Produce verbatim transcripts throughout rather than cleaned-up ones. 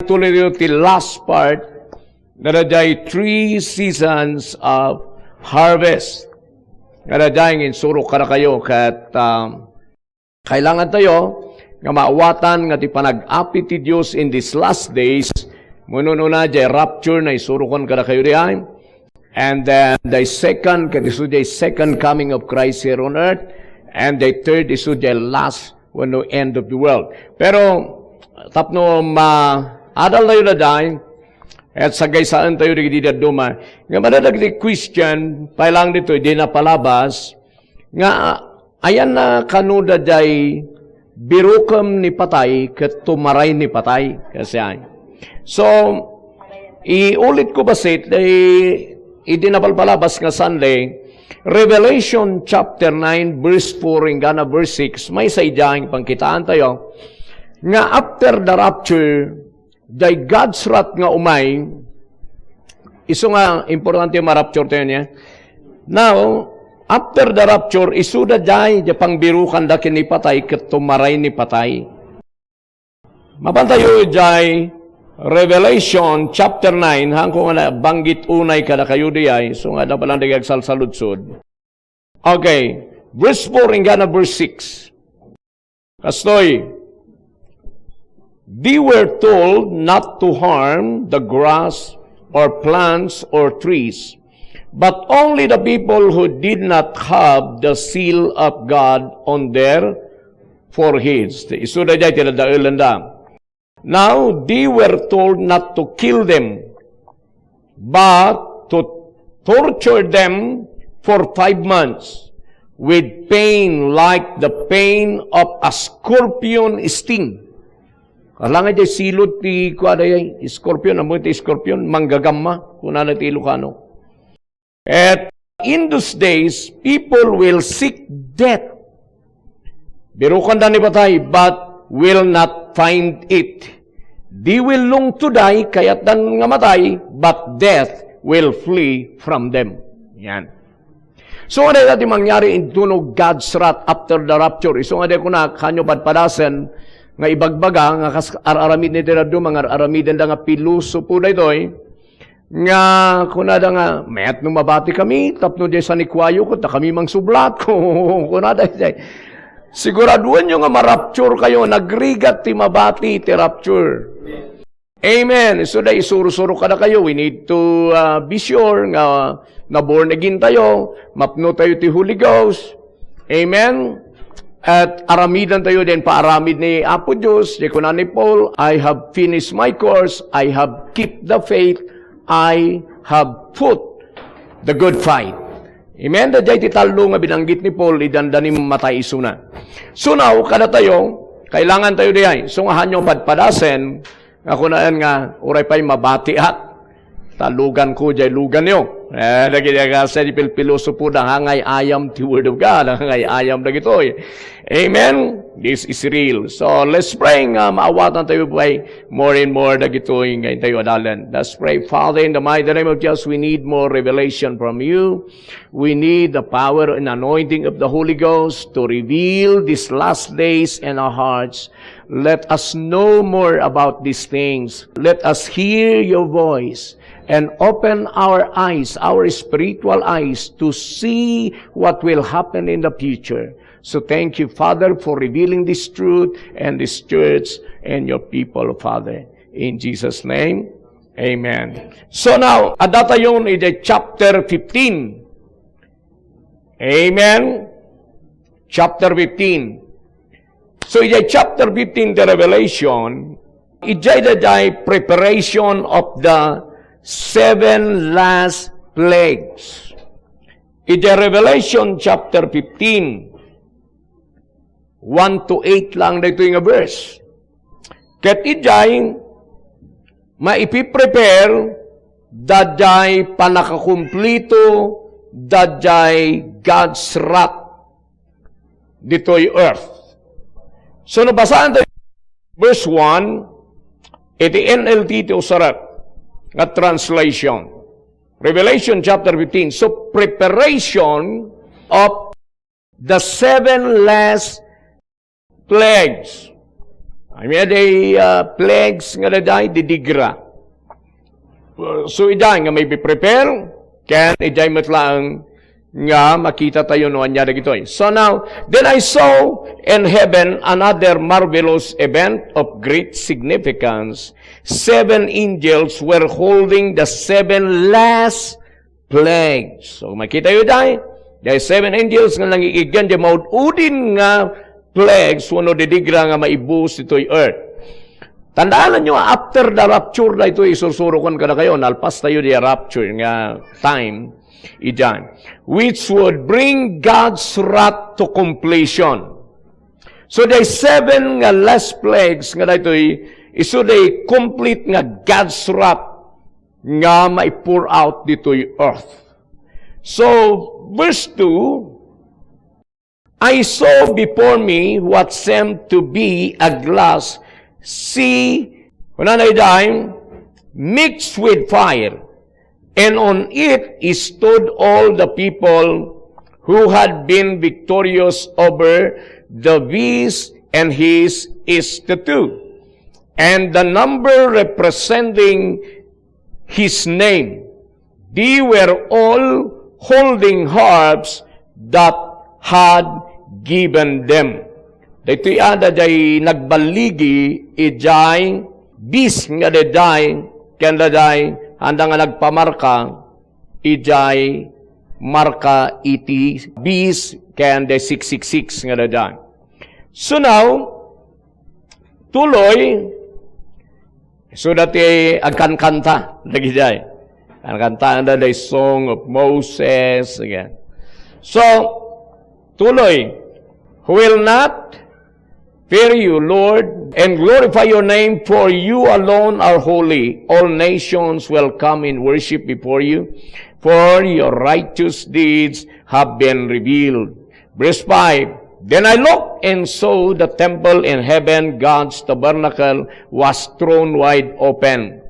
Tuloy ti last part, nga daydiay three seasons of harvest. Nga daydiay nga insurok kadakayo ket, um, kailangan tayo nga maawatan nga ti panag-api ti Dios in these last days, manununa jay rapture nga isurokon kadakayo diay. And then the second, ket isu jay second coming of Christ here on earth. And the third, isu jay last wenno end of the world. Pero tapno maadal tayo daydiay, ket sagaysaen tayo dagiti dadduma. Nga madadagiti Christian, pailang ditoy, di napalabas, nga ayan na kano daydiay birukem ni patay ket tumaray ni patay. Kasi ay. So, iulit ko basit, eh, idi napalpalabas nga Sunday, Revelation chapter nine, verse four, inggana verse six, maysa idiay pangkitaan tayo, nga after the rapture, jay God's wrath nga umay, isu nga importante ma-rapture tayo niya. Now, after the rapture, isu daydiay, jay pangbirukanda ken ni patay, ket tumaray ni patay. Mapan tayo jay Revelation chapter nine, haan ko nga nabanggit unay kadakayo diay, so nga adda pay lang dagiti agsalsaludsod. Okay, verse four inggana verse six. Kastoy, they were told not to harm the grass or plants or trees, but only the people who did not have the seal of God on their foreheads. Isu daydiay ti dadaelenda. Now they were told not to kill them, but to torture them for five months with pain like the pain of a scorpion sting. Kasla nga jay silot ti kua daydiay, scorpion, ammom ti scorpion, manggagamma, kunana ti Ilocano. And in those days, people will seek death. Birukanda ni patay, but will not find it. They will long to die, kayatdan nga matay, but death will flee from them. Yan. So, ano dayta ti mangyari intono God's wrath after the rapture? Isu nga di kunak, hanyo padpadasen nga ibagbaga nga kas ar-aramid ni ti dadduma nga ar-aramidenda nga pilosopo daytoy, nga kunada nga, "Met no mabati kami, tapno jay sanikuayo, ket dakami mangsublat," kunada jay. Siguraduenyo nga ma-rapture kayo, nagrigat ti mabati ti rapture. Amen. So, da, isuro-suro kadakayo, we need to, uh, be sure nga na-born again tayo, mapno tayo ti Holy Ghost. Amen. At aramidan tayo din paaramid ni Apo Dios. Di kuna ni Paul, "I have finished my course, I have kept the faith, I have fought the good fight." Amen. Daydiay ti tallo nga binanggit ni Paul, idanda ni matay isuna. So now, kada tayo, kailangan tayo diay. So nga hanyo padpadasen, nga kunaen nga, "Uray pay mabatiak, ta luganko jay luganyo." Eh, dagiti agasa di pilpilosopo da, "Hangay ayam ti Word of God, hangay ayam dagitoy." Amen? This is real. So, let's pray nga maawatan tayo pay more and more dagitoy nga intayo adalen. Let's pray. Father, in the mighty name of Jesus, we need more revelation from you. We need the power and anointing of the Holy Ghost to reveal these last days in our hearts. Let us know more about these things. Let us hear your voice and open our eyes, our spiritual eyes, to see what will happen in the future. So thank you, Father, for revealing this truth and this church and your people, Father. In Jesus' name, amen. So now, adda tayon iti chapter fifteen. Amen. Chapter fifteen. So, iti chapter fifteen ti Revelation, idiay daydiay preparation of the seven last plagues. Iti Revelation chapter fifteen, one to eight lang daytoy nga verse. Ket idiay maipiprepare daydiay pannakakumplito daydiay God's wrath ditoy earth. So, nabasaan tayo verse one, iti N L T ti usarek nga translation. Revelation chapter fifteen. So, preparation of the seven last plagues. Ania diay, ah, plagues nga daydiay, didigra. So, idiay nga maybe prepare, ken idiay met laeng nga makita tayo no ania dagitoy. So now, then I saw in heaven another marvelous event of great significance. Seven angels were holding the seven last plagues. So, makita yo diay, diay seven angels nga nangigigyan diay maud-udin nga plagues wenno didigra nga maibus ditoy earth. Tandaan nyo, after the rapture, daytoy isursurokon kadakayo, nalpas tayo diay rapture nga time, idiay, which would bring God's wrath to completion. So, diay seven nga last plagues nga daytoy, isu diay complete nga God's wrath nga mai-pour out ditoy earth. So, verse two, I saw before me what seemed to be a glass sea, kunana idiay, mixed with fire, and on it stood all the people who had been victorious over the beast and his statue, and the number representing his name. They were all holding harps that had given them. Daytoy ada diay nagballigi idiay beast nga daydiay, ken daydiay, anda nga nagpamarka idiay marka iti beast ken the six six six nga daydiay. So now, tuloy, so dati agkankanta, dagidiay. Agkankanta, the Song of Moses, again. So, tuloy, who will not fear you, Lord, and glorify your name, for you alone are holy. All nations will come and worship before you, for your righteous deeds have been revealed. Verse five, then I looked and saw the temple in heaven, God's tabernacle was thrown wide open.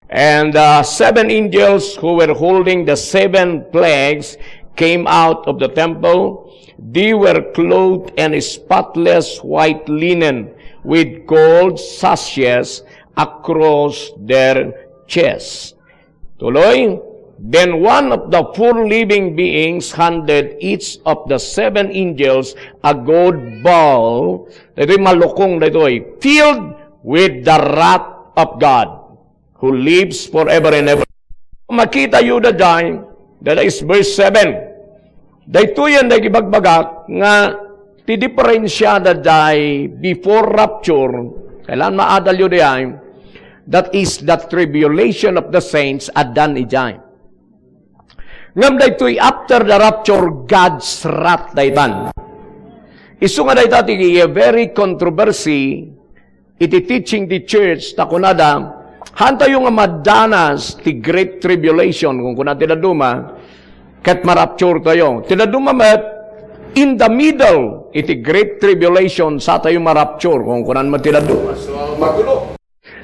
And the seven angels who were holding the seven plagues came out of the temple. They were clothed in spotless white linen with gold sashes across their chests. Tuloy, then one of the four living beings handed each of the seven angels a gold bowl, daytoy malukong daytoy, filled with the wrath of God, who lives forever and ever. Makita yo daydiay, that is verse seven. Daytoy yan daydi ibagbagak nga ti diperensiada diay before rapture, kailangan maadal yo diay, that is the tribulation of the saints, addan idiay. Ngem daytoy after the rapture, God's wrath daytan. Isu nga dayta ti very controversy iti teaching ti church, ta kunada, haantayo nga madanas ti great tribulation, kung kuna ti dadduma, ket marapture tayo. Ti dadduma met, in the middle iti great tribulation, satayo marapture, kung kunan met ti dadduma. So, magulo.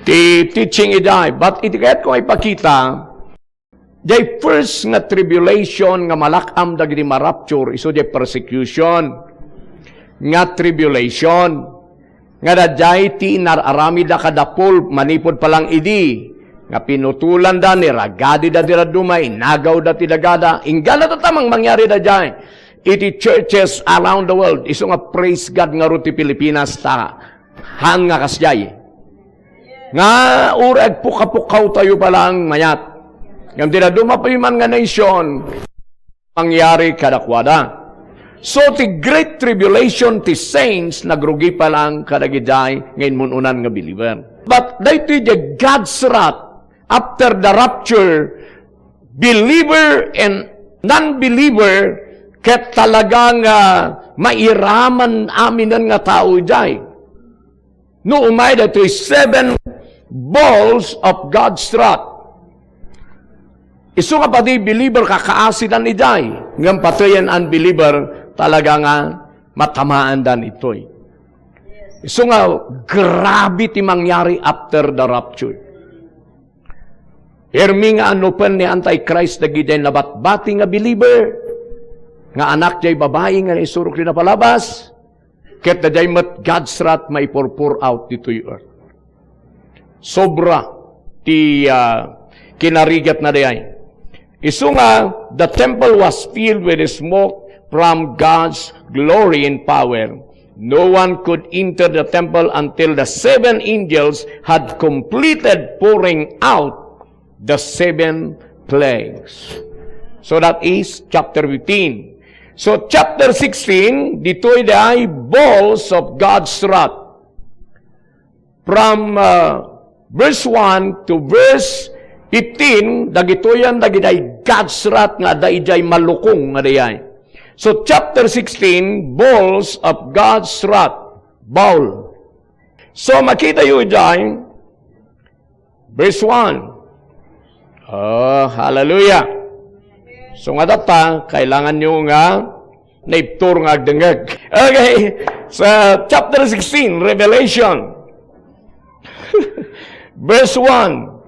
Ti teaching idiay, but iti kayatko nga ipakita, diay first nga tribulation nga malak-am dagiti marapture, isu diay persecution nga tribulation. Nga daydiay ti inar-aramidda kada pulp manipud palang idi, nga pinutolanda, niragadida ti dadduma, inagawda ti dagada. Inggana tatta mang mangyari daydiay iti churches around the world. Isu nga praise God ngarud ti Pilipinas ta haan nga kasdiay. Nga uray agpukapukawtayo palang mayat. Ngem ti dadduma pay man nga nation, mangyari kadakuada. So, ti great tribulation ti saints, nagrugi pa lang kadagidiay nga immun-unan nga believer. But daytoy diay God's wrath after the rapture, believer and non-believer, ket talaga nga mairaman aminen nga tao idiay. No umay daytoy seven bowls of God's wrath. Isu nga padi believer kakaasidan idiay, ngem patay an unbeliever talaga nga matamaandan itoy. Isu nga grabe ti mangyari after the rapture. Pirmi nga anupen ni Antichrist dagidiay nabatbati nga believer, nga anak diay babai nga naisurok ti napalabas, Ket daydiay met God's wrath maipurpur out ditoy earth. Sobra ti, ah, kinarigatna dayay. Isu nga, the temple was filled with smoke from God's glory and power. No one could enter the temple until the seven angels had completed pouring out the seven plagues. So that is chapter fifteen. So chapter sixteen, ditoy dayay bowls of God's wrath. From, uh, verse one to verse fifteen, dagitoyan dagiti God's wrath nga adda idiay malukong nga dayay. So chapter sixteen, bowls of God's wrath. Bowl. So makitayo idiay, verse one. Oh, hallelujah. So nga data, kailangan nyo nga naiptur nga agdengngeg. Okay, sa chapter sixteen, Revelation. Verse one.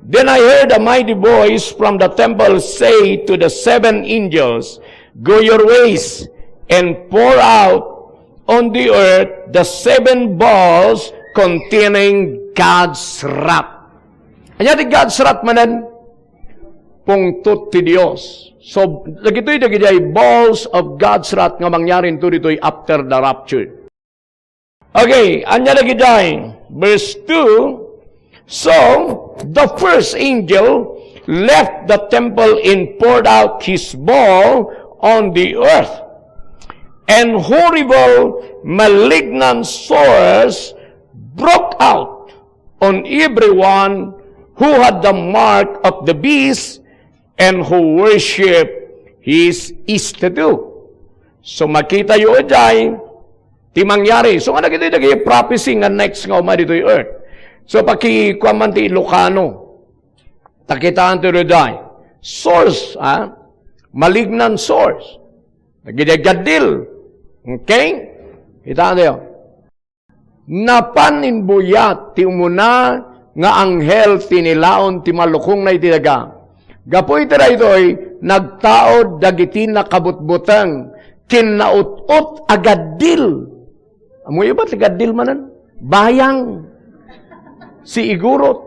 Then I heard a mighty voice from the temple say to the seven angels, "Go your ways and pour out on the earth the seven bowls containing God's wrath." Ania ti God's wrath manen? Pungtot ti Dios. So, dagitoy dagiti bowls of God's wrath nga mangyari into ditoy after the rapture. Okay, ania dagiti? Verse two, "So the first angel left the temple and poured out his bowl on the earth, and horrible malignant sores broke out on everyone who had the mark of the beast and who worship his statue." So, makitayo idiay ti mangyari. So, nga dagiti, dagiti prophecy nga next nga umay ditoy earth. So, pakikuan man ti Ilocano. Takitaan ti idiay. Sores, ha? Malignant sores. Dagiti gaddil. Okay? Kitaan tayo. Napan imbuyat ti umuna nga anghel ti nilaon ti malukongna iti daga. Gapu iti daytoy, nagtaud dagiti nakabutbuteng ken naut-ot a gaddil. Ammoyo ba ti gaddil manen? Bayang. Siigurot.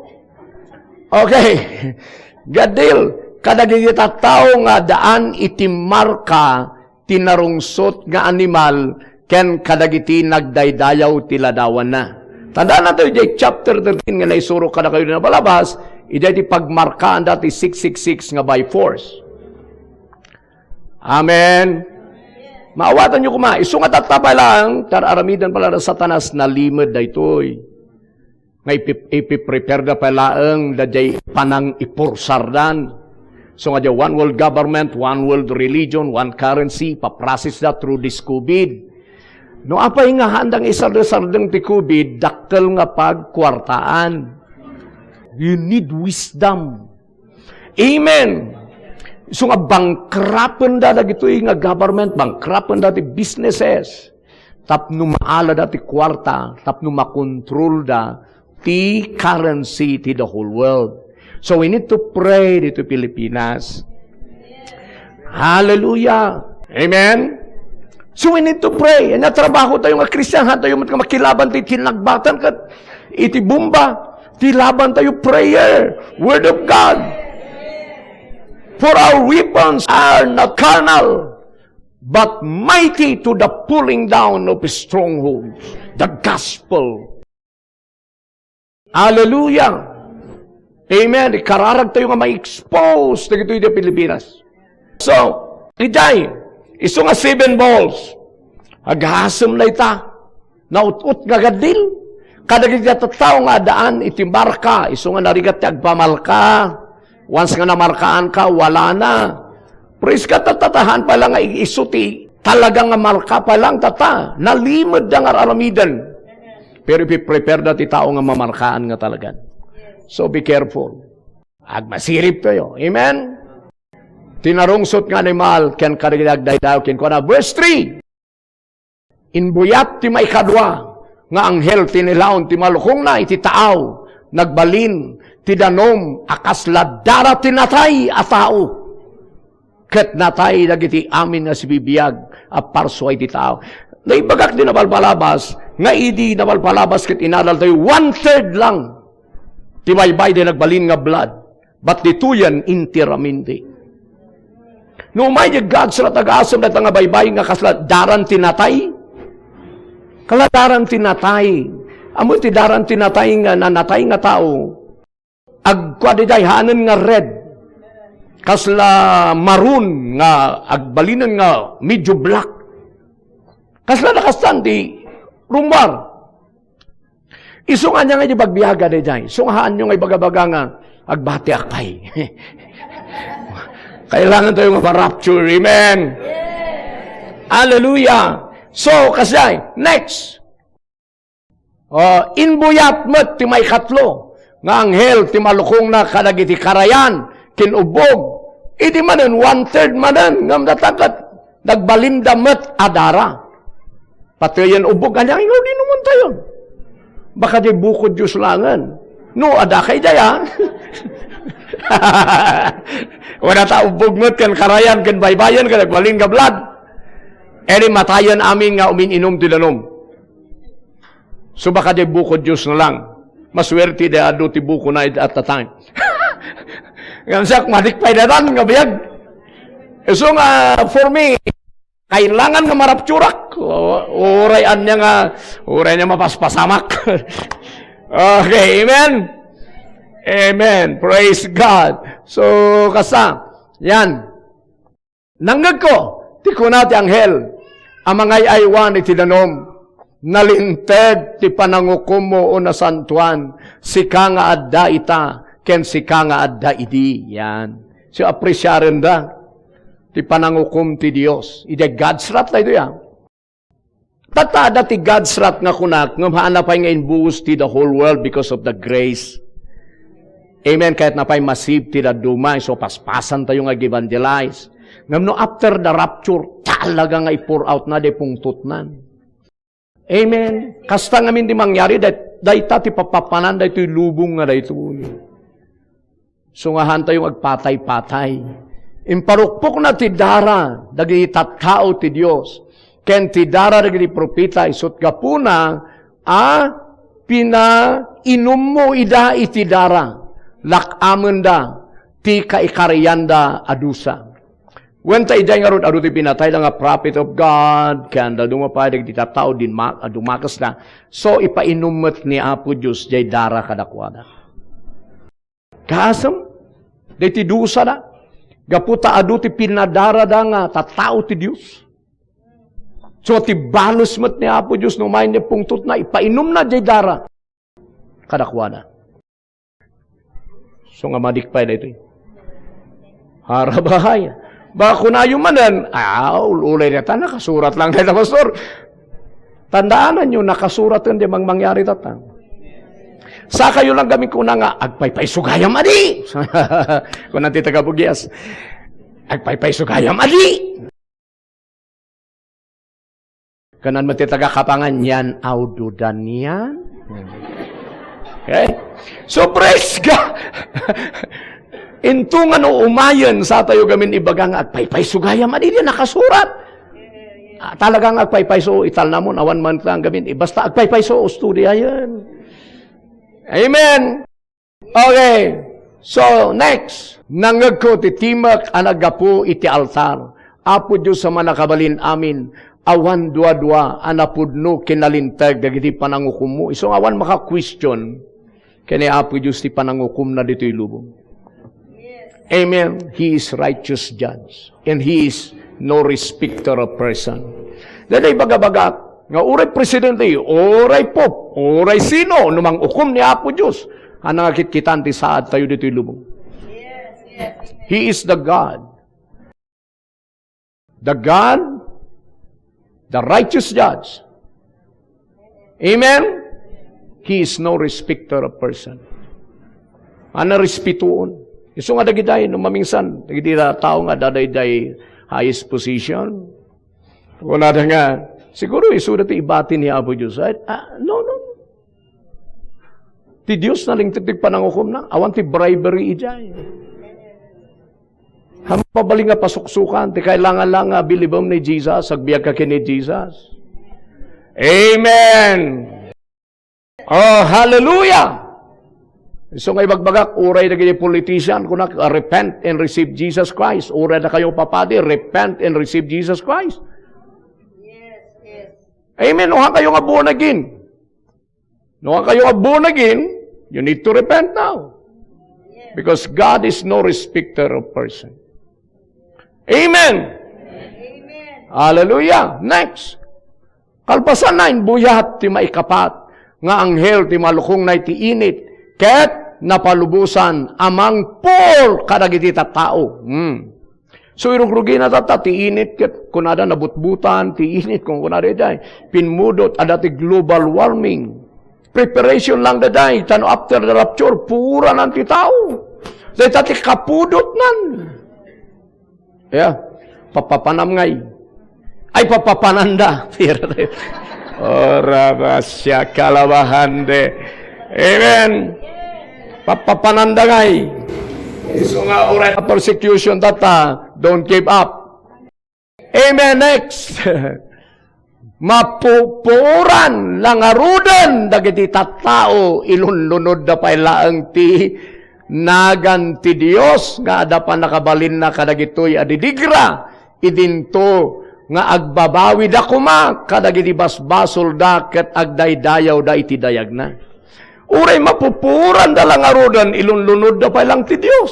Okay. Gaddil. Kadagiti tattao nga addaan iti marka ti narungsot nga animal ken kadagiti nagdaydayaw ti ladawanna. Tandaan nato idiay chapter thirteen nga naisuro kadakayo na palabas, idiay ti pagmarkaanda ti six six six nga by force. Amen. Maawatanyo koma, isu nga tatta pay laeng, tar-aramiden pay laeng da Satanas, nalimed daytoy. Nga ipi-, ipiprepare da pay laeng daydiay panangipursardan. So nga diay one world government, one world religion, one currency, paprocess da through this COVID. No apay nga haanda nga isardesardeng ti COVID, dakkel nga pagkuartaan. You need wisdom. Amen. So nga bankrupt-en da dagitoy nga government, bankrupt-en da ti businesses. Tapno maalada ti kuarta, tapno makontrolda ti currency ti the whole world. So we need to pray dito Pilipinas. Hallelujah. Amen. So we need to pray. Ania trabaho tayo nga Kristian, haantayo met nga makilaban ti tinagbatan ket iti bomba. Ti laban tayo prayer, Word of God. For our weapons are not carnal, but mighty to the pulling down of strongholds. The gospel. Hallelujah. Amen. Ikararag tayo nga ma-expose dagitoy iti Pilipinas. So, idiay, isu nga seven bowls, agasem na ita. Naut-ot nga gaddil. Kadagiti tattao nga addaan iti marka, isu nga narigat ti agpamarka. Once nga namarkaanka, wala na. Praise God, tatta, haan pay laeng nga isu ti talaga nga marka pay laeng tatta. Nalimed da nga ar-aramiden. Pero ipiprepare da ti tao nga mamarkaan nga talagan. So be careful. Agmasirib tayo. Amen? Ti narungsot nga animal, ken kadagiti agdaydayaw, kenkuana. Verse three. Imbuyat ti maikadua nga anghel ti nilaon ti malukongna iti taaw. Nagbalin ti danum a kasla dara ti natay a tao. Ket natay dagiti amin nga sibibiag a parsua iti taaw. Naibagak di nabalbalabas, nga idi nabalbalabas ket inadal tayo, one-third lang ti baybay di nagbalin nga blood. But ditoyen enteramente. No umay di God's wrath, agasem dayta nga baybay nga kasla daran ti natay. Kasla daran ti natay. Ammo ti daran ti natay nga nanatay nga tao. Agkua diay hanen nga red. Kasla maroon nga agbalinen nga medyo black. Kasla nakastan ti rumbar. Isu nga ania nga idi bagbiaga daydiay. Isu nga haanyo nga ibaga-baga nga agbatiak pay. Kailangan tayo nga ma-rapture. Amen. Hallelujah. So, kasdiay, next. Oh, imbuyat met ti maikatlo nga anghel ti malukongna kadagiti karayan ken ubbog. Idi manen, one-third manen, ngem data ket nagbalinda met a dara. Pateyen ubbog, ania nga inumontayon? Baka di bukod Dios langen. No, adda kay daya. Wala ta ubbog met ken karayan, ken baybayen, ken nagbalin nga blood. Eri matayen amin nga umin-inum ti danum. So, baka di bukod Dios na lang. Masuerte di adu ti bukona at the time. Ngem siak, madik pay datan nga biag. So nga, for me, kailangan nga marapturak. O-, uray ania nga, uray ania mapaspasamak. Okay, amen? Amen. Praise God. So, kasta, yan. Nangngegko ti kuna ti anghel a mangay-aywan iti danum, "Nalinteg ti panangukommo, O Nasantoan, sika nga adda ita, ken sika nga adda idi." Yan. So, apresiarenda ti panangukom ti Dios. Idiay God's wrath daytoy, a. Tatta, adda ti God's wrath nga kunak, ngem haanna pay nga imbuos ti the whole world because of the grace. Amen. Kayatna pay ma-save ti dadduma, isu paspasantayo nga ag-evangelize. Ngem no after the rapture, talaga nga i-pour out na, di pungtotnan. Amen. Kasta ngamin di mangyari, day-, dayta ti papapanan daytoy lubong nga daytoy. Sungahantayo nga agpatay-patay. Imparukpokna ti dara dagiti tattao ti Dios, ken ti dara dagiti profeta, isut' gapuna a pinainummo ida iti dara, lak-amenda ti kaikarianda a dusa. Wen ta idiay ngarud, adu ti pinatayda nga prophet of God, ken dadduma pay dagiti tattao dinma-, a dumakesda. So, ipainum met ni Apo Dios diay dara kadakuada. Kaasem, daytoy dusada. Gapu ta adu ti pinadarada nga tattao ti Dios. So, ti bales met ni Apo Dios no umay ni pungtotna, ipainumna diay dara kadakuada. So nga madik pay daytoy. Harabay. Ba, kunayo manen, "Ah, ul-ulay dayta, nakasurat lang dayta, Pastor." Tandaananyo, nakasuraten di mangmangyari dayta. Sakayo lang kami kuna nga, "Agpaypayso gayam, adi!" Kuna ti taga-Bugias, "Agpaypayso gayam, adi!" Kanan met ti taga-Kapangan, "Yan, awdo da niyan." Okay? So, praise God! Into nga no umayen, satayo gamin ibaga nga agpaypayso gayam, adi di nakasurat. Ah, talaga nga agpaypayso, italnamon, awan man ta gamin, eh, basta agpaypayso, usto di ayen. Amen. Okay. So, next. Nangngegko ti timek a naggapu iti altar. Apo Dios a Mannakabalin-amin, awan duadua a napudno ken nalinteg dagiti panangukommo. Isu nga awan maka-question ken ni Apo Dios ti panangukomna ditoy lubong. Amen. He is righteous judge. And He is no respecter of person. Dayta ibagabagak nga uray presidente, uray pope, uray sino, no mangukom ni Apo Dios, a nangakitkitan ti saad tayo ditoy lubong. He is the God. The God, the righteous judge. Amen? He is no respecter of person. Ana respetoon. Isu nga dagiday, no mamingsan, dagiti tao nga adda daydiay highest position. Kunada nga, siguro isuda ti ibati ni Apo Dios. Ay, ah, no, no. Ti Dios nalingted ti panangukomna. Awan ti bribery idiay. Haan mabalin nga pasuksukan, ti kailangan lang nga bilibem ni Jesus, agbiagka ken ni Jesus. Amen. Oh, hallelujah! So nga ibagbagak, uray dagiti politician, kunak, "Repent and receive Jesus Christ." Uray da kayo papadi, "Repent and receive Jesus Christ." Amen. No, kayo nga born again. No, kayo nga born again, you need to repent now. Because God is no respecter of person. Amen. Hallelujah. Next. Kalpasanna, imbuyat ti maikapat nga anghel ti malukongna iti init, ket napalubosan a mangpul kadagiti tattao. Hmm. So, irugrugina tatta ti init, ket kunada nabutbutan ti init, kun kunada idiay, pimmudot, adda ti global warming. Preparation lang daydiay, ta no after the rapture, puranan ti tao. Dayta ti kapudotnan. Yeah. Papapanam ngay. Ay, papapananda. Ora ba siya kalabahande. Amen. Papapananda ngay. Isu nga uray persecution tatta, don't give up. Amen. Next. Mapupuoran la ngaruden dagiti tattao, ilunlunodda pay laeng ti nagan ti Dios nga adda pannakabalinna kadagitoy a didigra, idinto nga agbabawida koma kadagiti basbasolda ket agdaydayawda iti dayagna. Uray mapupuoranda la ngaruden, ilunlunodda pay laeng ti Dios.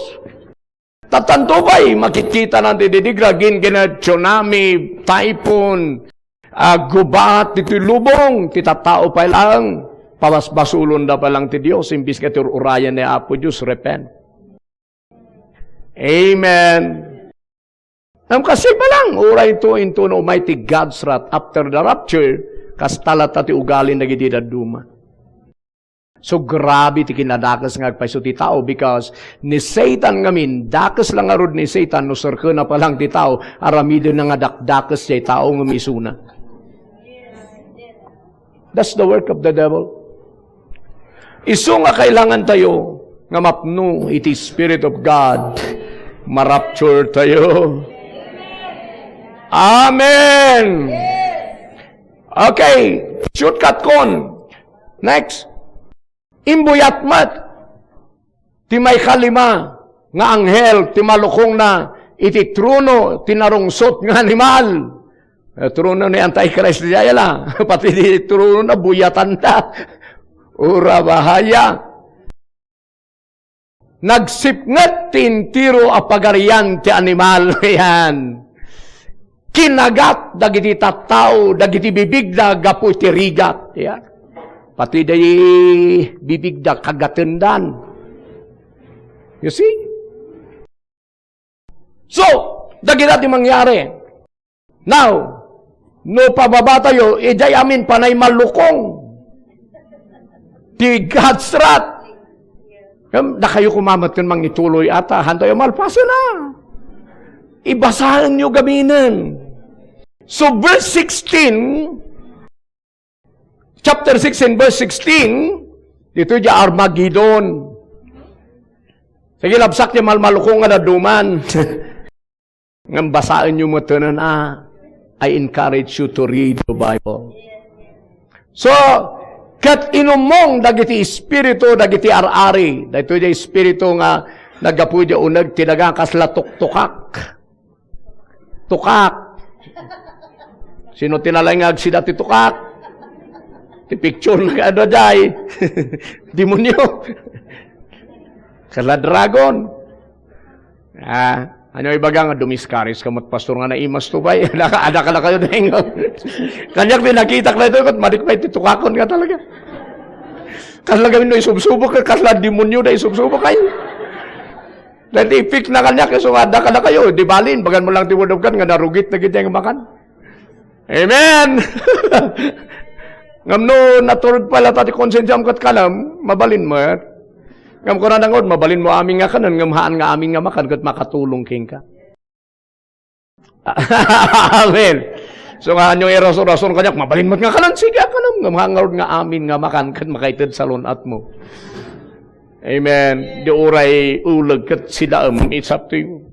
Tatanto pay, makitkita na ti didigra, gin-, gina-, tsunami, typhoon, ah, gubat, ditoy lubong, ti tattao pay laeng, pabasbasolonda pay laeng ti Dios, imbis nga ti ur-urayan ni Apo Dios, repent. Amen. Ngem kasi pa lang, uray to into no mighty God's wrath after the rapture, kasta latta ti ugalin dagiti dadduma. So, grabe ti kinadakes nga agpayso ti tao because ni Satan ngamin, dakes la ngarud ni Satan no serkena pa lang ti tao, aramidenna nga dakdakes ti tao ngem isuna. That's the work of the devil. Isu nga kailangan tayo nga mapno iti Spirit of God, marapture tayo. Amen! Okay, shortcut kon. Next. Imbuyat met ti maikalima nga anghel ti malukongna iti trono ti narungsot nga animal. Eh, trono ni Antichrist diay la. Pati di trono na buyatanda. Ura bahaya. Nagsipnget ti entero a pagarian ti animal. Yan. Kinagat dagiti tattao, dagiti bibigda gapu iti rigat. Yan. Pati day bibigda kagatendan. You see? So, dagita ti mangyari. Now, no pababatayo, idiay amin panay malukong ti God's wrath. Ngem, dakayo koma met ken mangituloy ata, hantayo malpasen a. Ibasaenyo gaminen. So, verse sixteen, chapter six and verse sixteen, dito di Armageddon. Sige, labsak ti malmalukong nga daduman. Ngem basaenyo metten a, I encourage you to read the Bible. So, ket inummong dagiti espiritu, dagiti ar-ari. Daytoy di espiritu nga naggapu di uneg ti daga kasla tuktukak. Tukak. Sino ti nalaing nga agsida ti tukak? Ti picture na kaado jay. Demonyo. Kasla dragon. Ah, ano ibaga nga dumiskaris ka met, pastor, nga naimas to bay? Ada ka, ada ka na kayo na ingaw. Kaniak di nakitak na ito, kat madik pa iti tukakon nga talaga. Kasla gawin no isubsubok ka, kasla demonyo da isubsubok kayo. Dati ipik na kaniak, so nga, ada ka na kayo, di balin, bagan mo lang ti word of God, nga narugit na gid yung makan. Amen! Ngam no, naturod pala ta ti konsensiam kat kalam, mabalin mo, eh. Ngam ko na nangod, mabalin mo amin nga kanan, ngam haan nga amin nga makan, kat makatulong king ka. Amen. So nga, anyong irason-rason kaniak, mabalin mo nga kanan, sige, kanan, ngam haan nga amin nga makan, kat makaited sa lunat mo. Amen. Di uray uleg kat sida, um, it's up to you.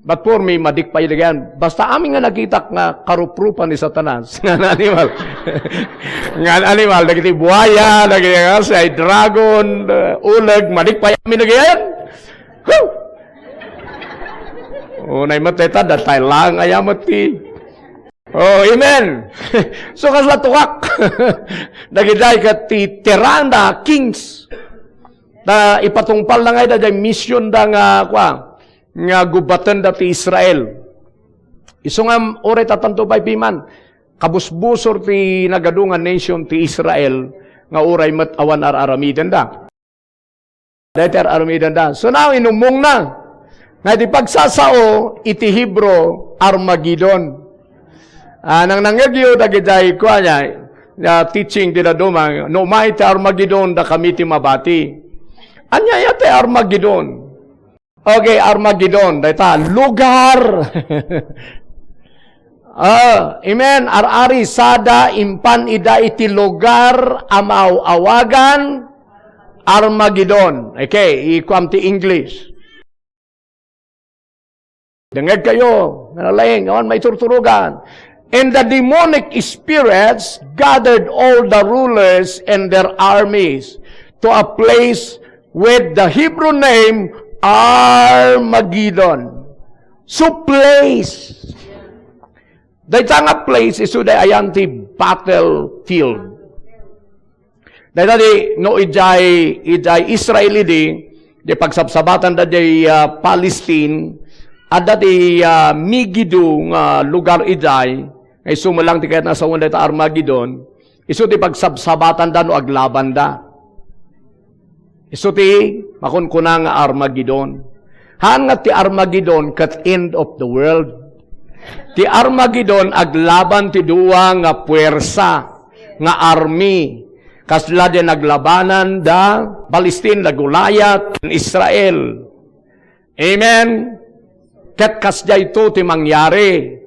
But for me, madik pay dagayan. Basta amin nga nakitak nga karuprupan ni Satanas. Nga animal. Nga animal, dagiti buaya, dagiti nga say dragon, uh, uleg, madik pay amin dagayan. Whew! Unay met dayta, datay lang, aya met ti. Oh, amen. So, kasla tukak. Dagiti ket ti Teranda Kings. Ta ipatungpal na nga ida, jay mission da nga, kwa, nga gubaten da ti Israel. Isu nga, uray tatanto pay piman, kabusbusor ti nagadu nga nation ti Israel, nga uray met awan ar-aramiden da. Dayta ar-aramiden da. So now, inumong na. Nga iti pagsasao, iti Hebrew, Armageddon. Ah, nang nangngegyo, dagiti, kuan, ya, ya, teaching ti daduma, no umay ti Armageddon, dakami ti mabati. Ania ya ti Armageddon? Okay, Armageddon, dayta, lugar. Ah, amen. Ar-ari sada impan ida iti lugar a maaw-awagan Armageddon. Okay, ikuam ti English. Dengngeg kayo, nga nalaing, awan maiturturogan. And the demonic spirits gathered all the rulers and their armies to a place with the Hebrew name Armageddon. So place. Dayta nga place, isu day ayan ti battlefield. Dayta di, no, idiay, idiay Israel idi, di pagsabsabatan da diay, ah, Palestine, adda ti, ah, Megiddo nga lugar idiay, nga isu met lang ti kayat nga sawen dayta Armageddon, isu ti pagsabsabatan da no aglaban da. Isu ti makunkuna nga Armageddon. Haan nga ti Armageddon ket end of the world. Ti Armageddon aglaban ti dua nga puwersa, nga army. Kasla di naglabanan da Palestine, da Goliath, ken Israel. Amen? Ket kasdiay to ti mangyari.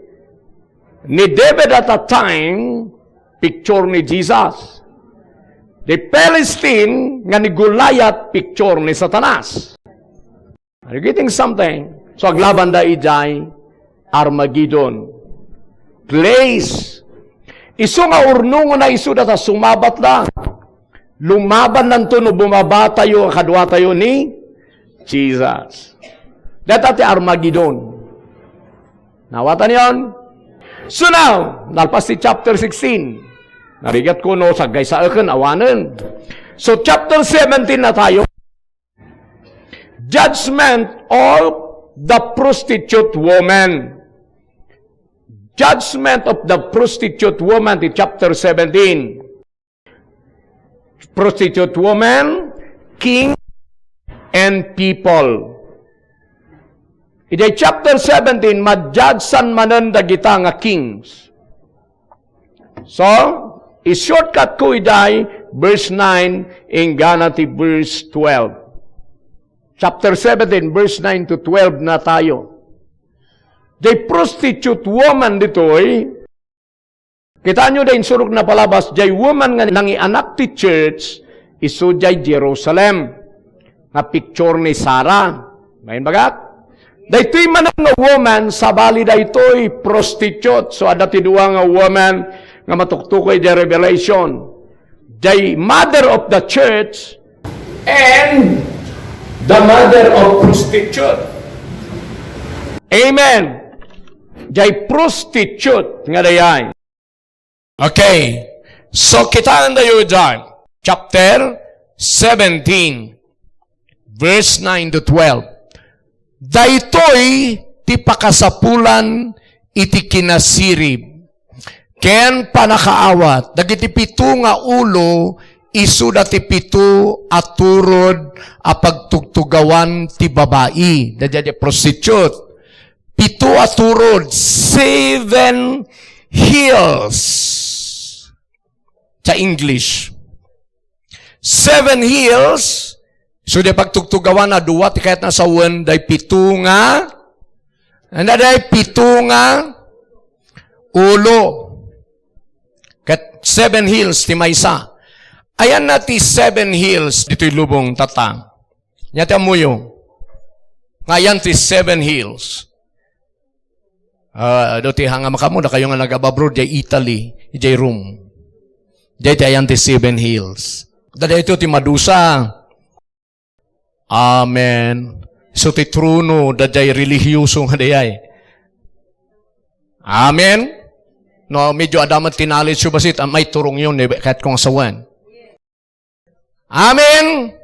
Ni David at a time, picture ni Jesus. Di Palestine nga ni Goliath, picture ni Satanas. Are you getting something? So, aglaban da idiay Armageddon. Place. Isu nga urnongen na isu data sumabat da. Lumaban nanto no bumaba tayo, kadua tayo ni Jesus. Data ti Armageddon. Nawatan yon? So now, nalpas ti chapter sixteen. Narigat ko no, saggay sa akin, awanen. So, chapter seventeen na tayo. Judgment of the prostitute woman. Judgment of the prostitute woman, ti chapter seventeen. Prostitute woman, king, and people. Idiay chapter seventeen, ma-judgean manen dagita nga kings. So, i-shortcut ko idiay verse nine, inggana ti verse twelve. Chapter seventeen, verse nine to twelve na tayo. Jay prostitute woman ditoy, kitaenyo, da insurok na palabas, jay woman nga nangianak ti church, isu jay Jerusalem, nga picture ni Sarah. Main bagak? Daytoy manen nga woman, sabali daytoy prostitute. So, adda ti dua nga woman nga matuktukoy jay Revelation. Jay mother of the church and the mother of prostitute. Amen. Jay prostitute nga dayay. Okay. So, kitaen tayo dyan. Chapter seventeen, verse nine to twelve. Daytoy ti pakasapulan iti kinasirib ken pannakaawat dagiti pito nga ulo, isuda ti pito a turod a pagtugtugawan ti babai, daydiay prostitute. Pito a turod, seven hills. Sa English. Seven hills, so di pagtugtugawan a dua ti kayat nga sawen, day pito nga, anda day pito nga ulo. Ket seven hills ti maysa. Ayan na ti seven hills ditoy lubong, tata. Nya ti ammoyo. Nga ayan ti seven hills. Ah, do ti hanga makamu, dakayo nga nag-abroad, jay Italy, jay Rome. Jay ti ayan ti Seven Hills. Daytoy ti madusa. Amen. So ti trono, dayjay relihiyoso nga dayay. Amen. No, medyo adda met ti knowledge bassit, ah, may turong yun, eh, kahit kung asawan. Amen.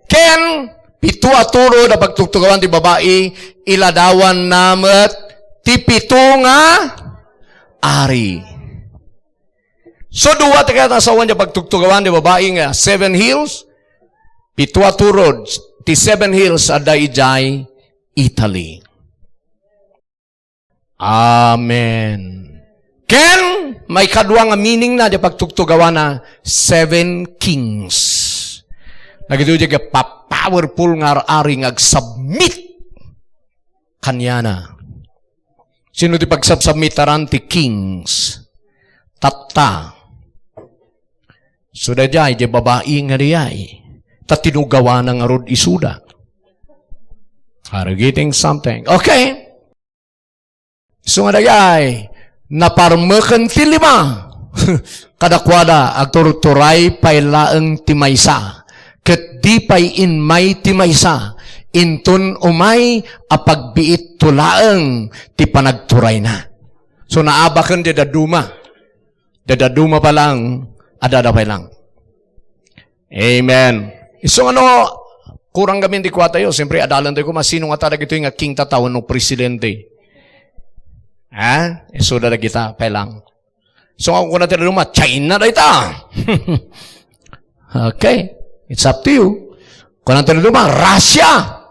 Ken, pito a turod a pagtugtugawan ti babai, iladawanna met ti pito nga ari. So, dua ti kayat nga asawan ti pagtugtugawan ti babai nga Seven Hills, pito a turod ti Seven Hills adda idiay Italy. Amen. Ken, maikadua nga meaning na di pagtugtugawan na Seven Kings. Nagito di pa-, powerful nga ar-ari nga agsubmit kaniana. Sino ti pagsubmitaran ti kings? Tatta. So, dayjay, di babai nga dayay. Ta tinugawana ngarud isuda. Are you getting something? Okay. So nga dayay, naparmeken ti lima. Kadakuada, agturturay pay laeng ti maysa. Ket di pay inmay ti maysa. Inton umay a pagbiitto laeng ti panagturayna. So naabaken ti dadduma. Dadaduma pa lang, adada pa lang. Amen. Isu nga no, kurang gamin ti kuwatayo, siyempre, adalan tayo kung sino nga ta dagitoy nga king tataw no presidente. Ha? Isu da dagita, pa lang. So, nga kuna ti daduma, China da ita. Okay. It's up to you. Kuna ti daduma, Russia.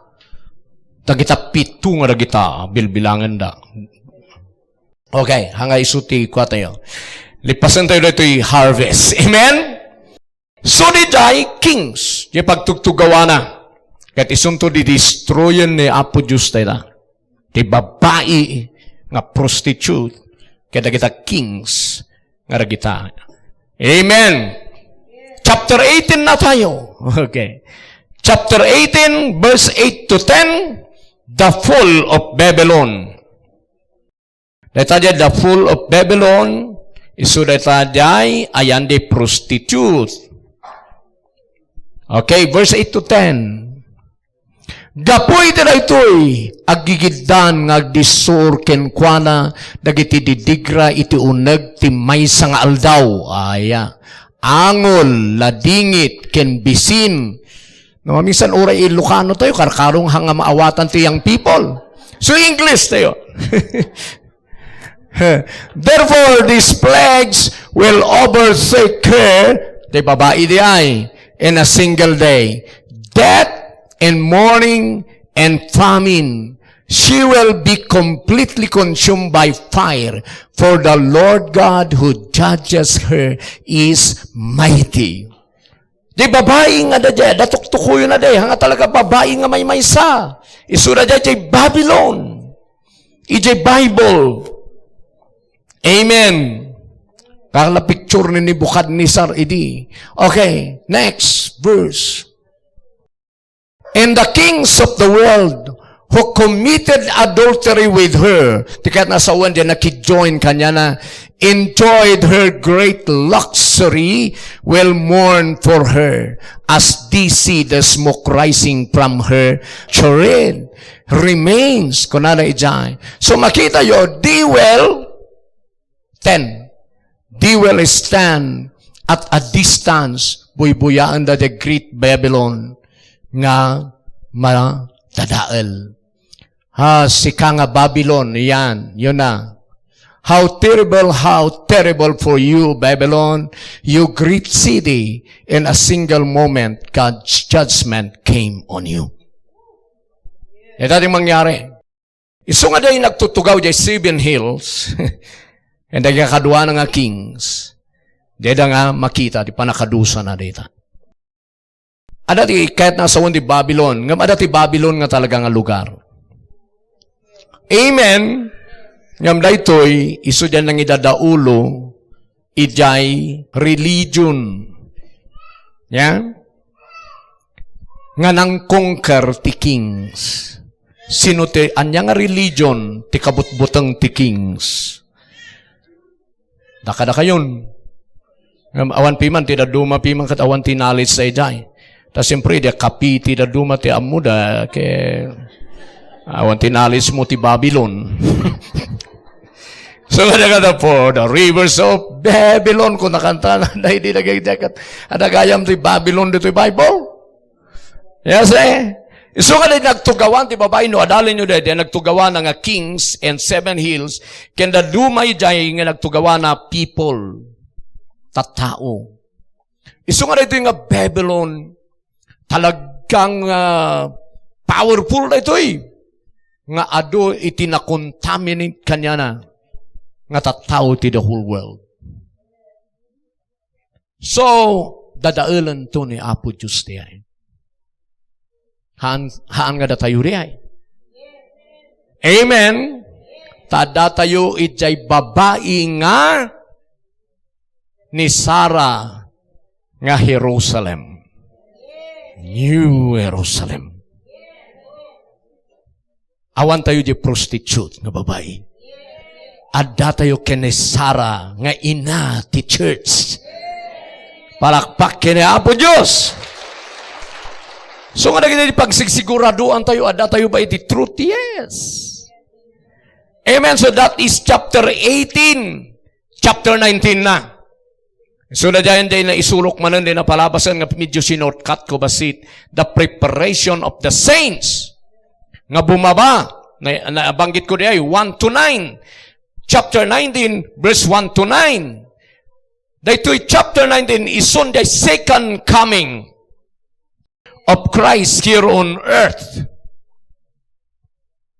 Dagita pito nga dagita, bilbilangan da. Okay, hanga isu ti kuwatayo. Lipasen tayo ditoy harvest. Amen? So, diay kings, di pagtugtugawana. Ket isunto di destroyen ni Apo Dios tayo. Ti babai nga prostitute, ket dagita kings nga dagita. Amen. Chapter eighteen na tayo. Okay. Chapter eighteen, verse eight to ten, the fall of Babylon. Dayta diay the fall of Babylon, isu dayta diay ayan di prostitute. Okay, verse eight to ten. Gapu iti daytoy, aggigiddan nga agdisso kenkuana dagiti didigra iti uneg ti maysa nga aldaw. Aya, angol, ladingit, ken bisin. No, minsan uray Ilocano tayo, karkarong hanga maawatan ti young people. So, English tayo. Therefore, these plagues will overtake her, ti babai diay, in a single day. Death and mourning and famine. She will be completely consumed by fire, for the Lord God who judges her is mighty. Di babai nga da, da tuktukuyo na di, nga talaga babai nga maymaysa. Isu da di, di Babylon. Ijay Bible. Amen. Kala picture ni Nebuchadnezzar idi. Okay, next verse. And the kings of the world who committed adultery with her, ti kayat nga asawan di nakijoin kaniana, enjoyed her great luxury, will mourn for her, as they see the smoke rising from her chariot remains. Kunana ijay. So, makita yo, they will, ten, they will stand at a distance, buybuyaen da the great Babylon nga madadael. Ha, sika nga Babylon, yan, yun na. How terrible, how terrible for you, Babylon, you great city, in a single moment, God's judgment came on you. Ito yung mangyari. Isu nga diay nagtutugaw diay Seven Hills, and diay kadua na nga kings, diay da nga makita, ti panakadusa na dita. Ada ti kayat nga asawan ti Babylon, ngem ada ti Babylon nga talaga nga lugar. Amen. Ngem daytoy, isu diay nangidadaulo, idiay religion. Yan. Nga nang-conquer ti kings. Sino ti ania nga religion ti kabutbuteng ti kings? Dakadakayon. Ngem awan piman ti dadduma piman ket awan ti knowledge daydiay. Ta siempre, di kapi ti dadduma ti ammoda, ke awan ti knowledge mo ti Babylon. So, kada, "For the rivers of Babylon," kung nakanta na, daydi nagagjagat. Adda gayam ti Babylon ditoy Bible. Yes, eh? Isu nga di nagtugawan ti babai, no, adalen yo daydi, nagtugawan nga kings and seven hills, ken dadduma idiay nga nagtugawan a people, tattao. Isu nga daytoy nga Babylon, talagang, ah, powerful daytoy, nga adu iti nakontaminate kaniana nga tattao ti the whole world. So, dadaelanto ni Apo Dios diay. Haan, haan nga datayo diay. Amen. Ta datayo idiay babai nga ni Sara nga Jerusalem. New Jerusalem. Awan tayo di prostitute nga babai. Adda tayo ken ni Sara nga ina ti church. Palakpak ken ni Apo Dios. So nga dagiti pagsigsiguraduan tayo, adda tayo ba iti truth? Yes. Amen. So that is chapter eighteen. Chapter nineteen na. So, daydiay, daydiay naisulok manen, daydiay napalabasan nga medyo sinortcut ko bassit. The preparation of the saints. Nga bumaba, na, nabanggit ko diay, one to nine. Chapter nineteen, verse one to nine. Daytoy chapter nineteen, isun diay second coming of Christ here on earth.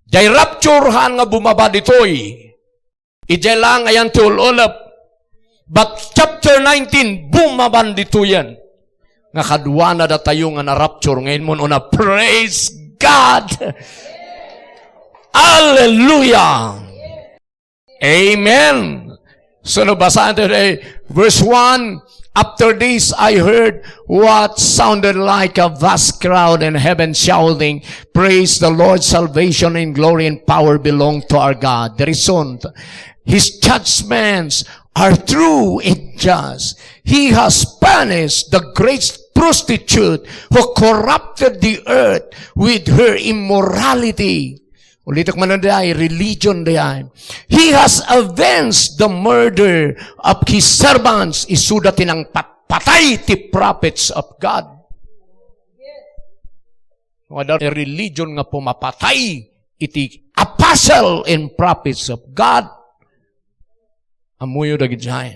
Diay rapture haan nga bumaba ditoy. Idiay laeng ayan ti ul-ulep. But chapter nineteen, bumaban ditoyen. Nga kaduana datayo nga na-rapture. Ngayon mo una, praise God! Hallelujah! Amen! So, nabasaan today, verse one, "After this, I heard what sounded like a vast crowd in heaven shouting, 'Praise the Lord, salvation and glory and power belong to our God.'" The reason, His judgments are true and just. He has punished the great prostitute who corrupted the earth with her immorality. Ulitek manen diay, religion diay. He has avenged the murder of his servants. Isuda ti nangpatpatay ti prophets of God. Nga da religion nga pumapatay iti apostle and prophets of God. Ammoyo dagidiay.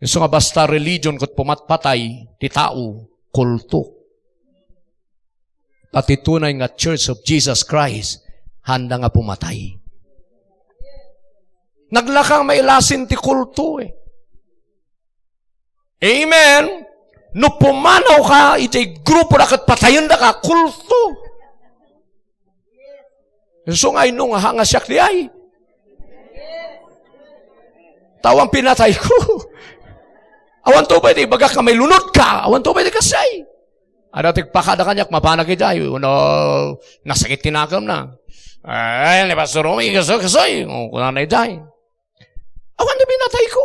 Isu nga basta religion ket pumatpatay ti tao, kulto. Pati tunay nga Church of Jesus Christ, haanda nga pumatay. Naglaka nga mailasin ti kulto, eh. Amen. No pumanawka iti grupo da ket patayendaka, kulto. Isu nga inno nga hanga siak diay. Tawang pinatayko. Awan to ba iti ibagak nga mailunodka? Awan to ba iti kasay? Adda ti agpakada kaniak, mapanak idiay. Uno, nasakit ti nakemna. Ay, ni Pastor Romy, kasoy, kasoy. O, kunana idiay. Awan ti pinatayko.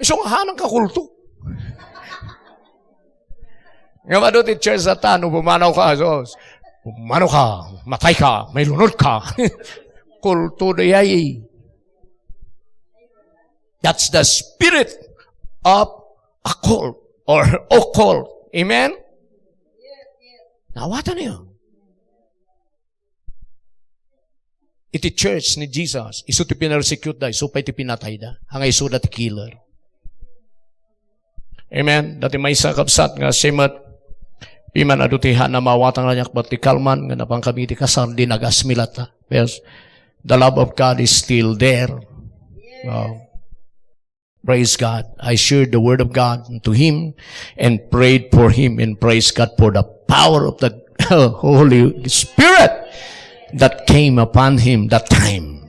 Isu nga hanang kakulto. Nga madu ti church a ta, no pumanawka, sus. Pumanawka, matayka, mailunodka. Kulto diay. That's the spirit of a cult or occult. Amen? Naawatan niyo. Iti church ni Jesus, isu ti pinarsecute da, isu pay ti pinatay da. Anga isuda ti killer. Amen. Dati maysa, kabsat, nga simet, piman adu ti hana mawatang kaniak, but ti kalman nga napan kami ti kasar, di nagasmi latta. Yes. The love of God is still there. Wow. Praise God. I shared the word of God to him and prayed for him, and praise God for the power of the Holy Spirit that came upon him that time.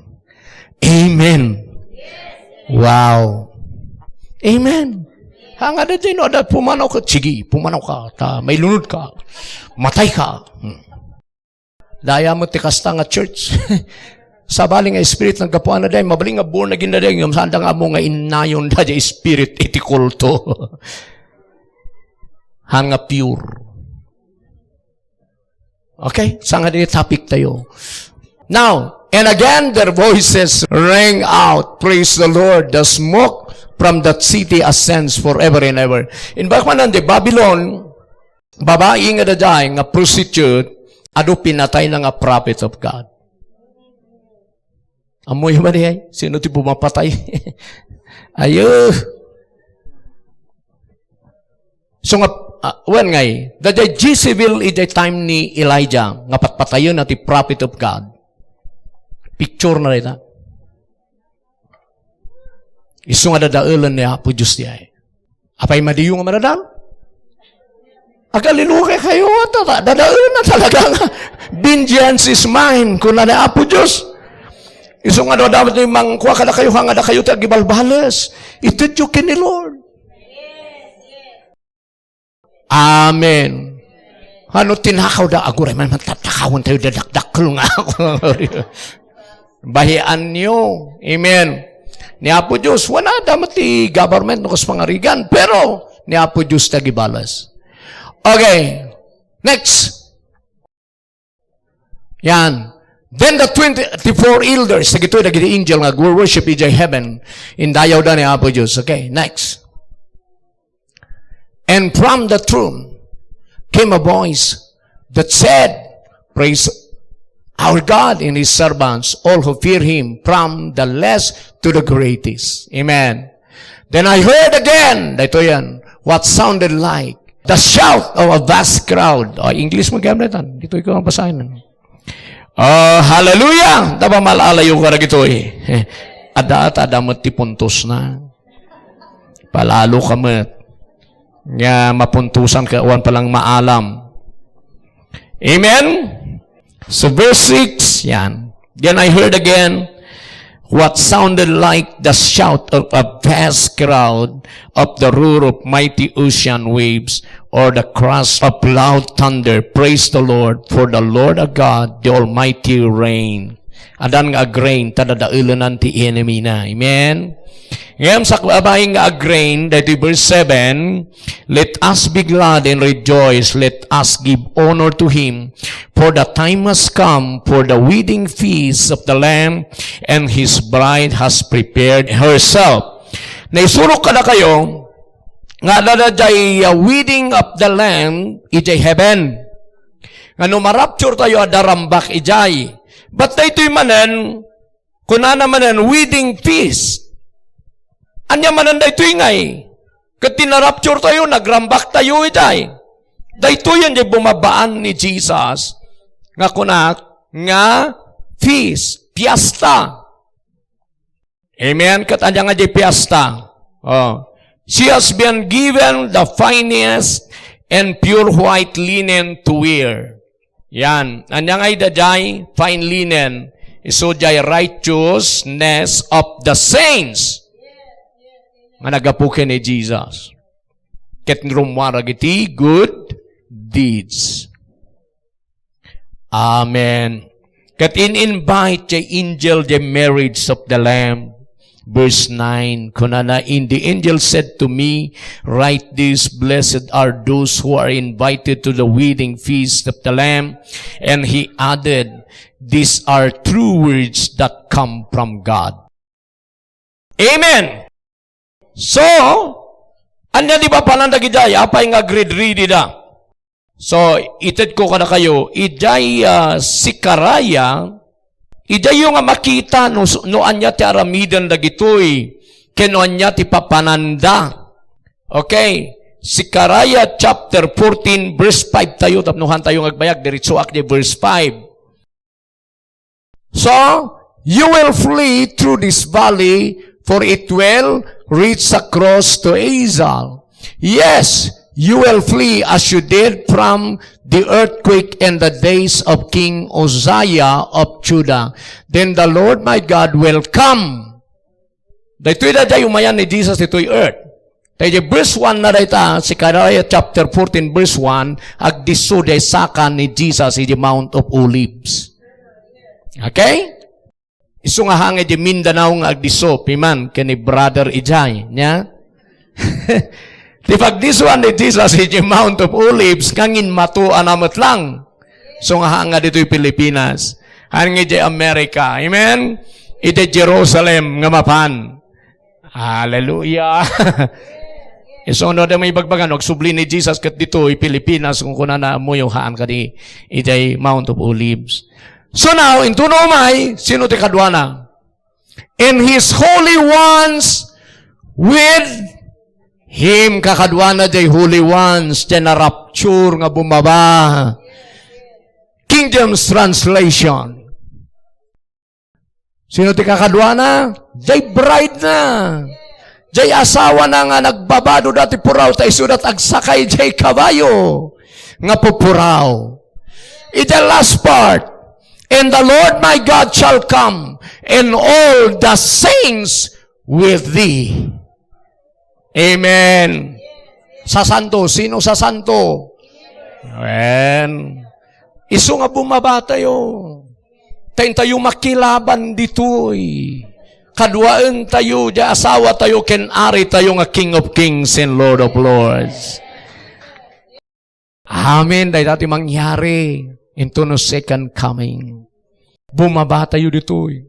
Amen. Wow. Amen. Haan nga daydiay no adda pumanawka, sige, pumanawka, ta mailunodka, matayka. Hmm. Daya met ti kasta nga church. Sabali nga spirit naggapuana daydiay, mabalin nga born again daydiay, ngem saanda nga ammo nga innayon daydiay spirit iti kulto. Haan nga pure. Okay? Saan nga daydiay topic tayo? Now, and again their voices rang out, "Praise the Lord! The smoke from that city ascends forever and ever." Imbag manen di Babylon, babai nga daydiay nga prostitute, adu pinatayna nga prophet of God. Ammoyo man diay? Sino ti pumapatay? Ayo. So nga, ah, wen ngay, daydiay Jezebel idiay time ni Elijah, nga patpatayenna ti prophet of God. Picture na dayta. Isu nga dadaelen ni Apo Dios diay. Apay madiyo nga madadael? Agalilua kayo, ata, ta-, dadaelen na talaga nga, "Vengeance is mine," kuna ni Apo Dios. Isu nga daw dapat ni mangkua kadakayo, nga dakayo ti agibalbales. Itedyo ken ni Lord. Amen. Ano tinakaw da? Aguray man, man tatakawan tayo, dadakdakkel nga ako. Bahianyo. Amen. Ni Apo Dios, wala da met ti government no kas pangarigan, pero ni Apo Dios ti agibalas. Okay. Next. Yan. Then the twenty-four elders, dagitoy dagiti angel nga agworship idiay heaven, indayawda ni Apo Dios. Okay, next. And from the throne came a voice that said, "Praise our God and his servants, all who fear him, from the least to the greatest." Amen. Then I heard again, daytoy yan, what sounded like the shout of a vast crowd. O, English mo, gamit yan. Ditoy ko ang basahin. Oh, hallelujah! Tama, malalayo ka na gito eh. Adda, adda met ti puntos na. Palalo ka met. Nga mapuntusan ka, awan palang maalam. Amen? So verse six, yan. Then I heard again what sounded like the shout of a vast crowd, of the roar of mighty ocean waves, or the crash of loud thunder. Praise the Lord, for the Lord our God, the Almighty, reign. Adan nga ag-reign, ta dadaelenan ti enemy na. Amen? Ngem sakbay nga ag-reign, daytoy verse seven, "Let us be glad and rejoice, let us give honor to him, for the time has come for the wedding feast of the Lamb, and his bride has prepared herself." Naisurok kadakayo nga adda daydiay, uh, wedding of the Lamb idiay heaven. Nga no ma-rapture tayo, adda rambak idiay. But daytoy manen, kunana manen, wedding feast. Ania manen daytoy ngay? Ket ti na-rapture tayo, nagrambak tayo idiay. Daytoy yan di bumabaan ni Jesus nga kunak nga feast, fiesta. Amen? Ket ania nga di fiesta? Oh. She has been given the finest and pure white linen to wear. Yan. Ania nga ida jay fine linen? Isu jay righteousness of the saints nga naggapu ken ni Jesus. Ket rummuar dagiti good deeds. Amen. Ket in-invite jay angel jay marriage of the Lamb. Verse nine, kunana, "And the angel said to me, 'Write this, blessed are those who are invited to the wedding feast of the Lamb.'" And he added, "These are true words that come from God." Amen. So, ania di papanan dagidiay? Apay nga agready-ready da? So, itedko kadakayo, idiay, ah, Zechariah, idiayyo nga makita no, no ania ti aramiden dagitoy, ken no ania ti papananda. Okay. Zechariah chapter fourteen, verse five tayo, tapno haan tayo nga agbayag, diretsoak di verse five. So, you will flee through this valley, for it will reach across to Azal. Yes, you will flee as you did from the earthquake in the days of King Uzziah of Judah. Then the Lord my God will come. Daytoy daydiay umayan ni Jesus ditoy earth. Kay di verse one na dayta, Zechariah chapter fourteen, verse one, agdisso di saka ni Jesus iti Mount of Olives. Okay? Isu nga hangin di Mindanao nga agdisso, piman, ken ni Brother Ijay, nya? Ti pagdissoan ni Jesus iti Mount of Olives, ngangin matuana met lang. Isu nga hangin ditoy Pilipinas. Hangin di America. Amen? Iti Jerusalem nga mapan. Hallelujah. Isu no, adda may ibagbaga, no, agsubli ni Jesus ket ditoy Pilipinas, kung kunana, "Ammoyo, haan kadi idiay Mount of Olives." So now, intono umay, sino ti kaduana? And his holy ones with him, kakaduana diay holy ones, diay na-rapture nga bumaba. King James Translation. Sino ti kakaduana? Jay bride na. Jay asawa na nga nagbabado dati puraw ta isu dat agsakay jay kabayo nga pupuraw. Iti last part, "And the Lord my God shall come, and all the saints with thee." Amen. Sasanto. Sino sasanto? Amen. Isu nga bumaba tayo. Ta intayo makilaban ditoy. Kaduaen tayo, di asawa tayo, ken ari tayo nga King of Kings and Lord of Lords. Amen. Dayta ti mangyari into no second coming. Bumaba tayo ditoy.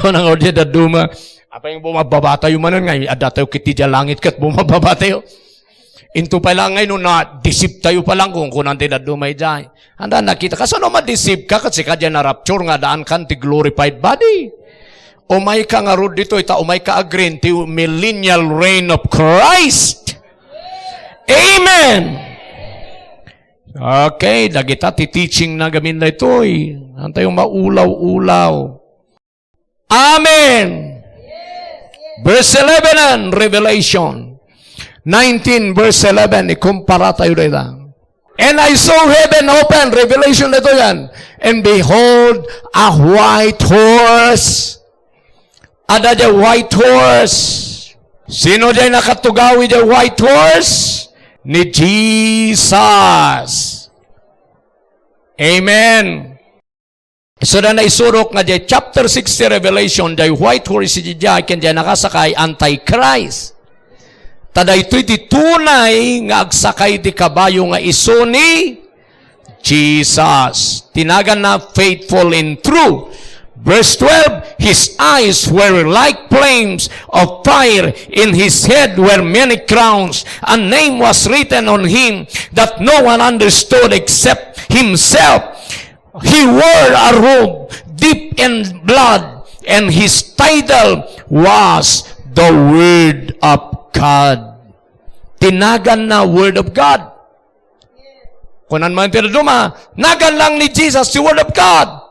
Kunana nga diay dadduma, apay nga bumababa tayo manen nga, adda tayo ket idiay langit ket bumababa tayo. Into pay lang ngay no na-deceive tayo pa lang kung kunan ti dadduma idiay. Anda nakita, kasano ma-deceive ka ket sika diay na-rapture nga addaankan ti glorified body? Umayka ngarud ditoy, ta umayka agreen ti millennial reign of Christ. Amen. Okay, dagita ti teaching na gamin daytoy. Antayo maulaw-ulaw. Amen. Verse eleven and Revelation nineteen, verse eleven, ikumpara tayo dayta. "And I saw heaven open," Revelation daytoy, "and behold, a white horse." Adda diay white horse. Sino diay nakatugaw idiay white horse? Ni Jesus. Amen. So, da naisurok nga diay chapter six ti Revelation, diay white horse idiay ken diay nakasakay, Antichrist. Ta daytoy ti tunay nga agsakay ti kabayo nga isu ni Jesus. Ti naganna, faithful and true. Verse twelve, "His eyes were like flames of fire, in his head were many crowns. A name was written on him that no one understood except himself." He wore a robe dipped in blood, and his title was the Word of God. Ti naganna Word of God. Kunan man ti dadduma, nagan lang ni Jesus ti Word of God.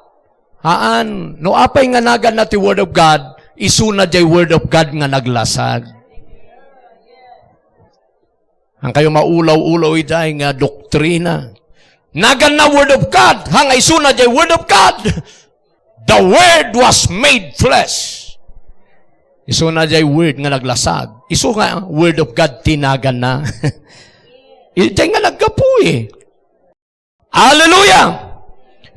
Haan, no apay nga naganna ti Word of God, isuna diay Word of God nga naglasag. Ang kayo maulaw-ulaw idiay nga doktrina. Naganna Word of God, hanga isuna diay Word of God. The Word was made flesh. Isuna diay Word nga naglasag. Isu nga Word of God ti naganna. Idiay nga naggapu eh. Hallelujah!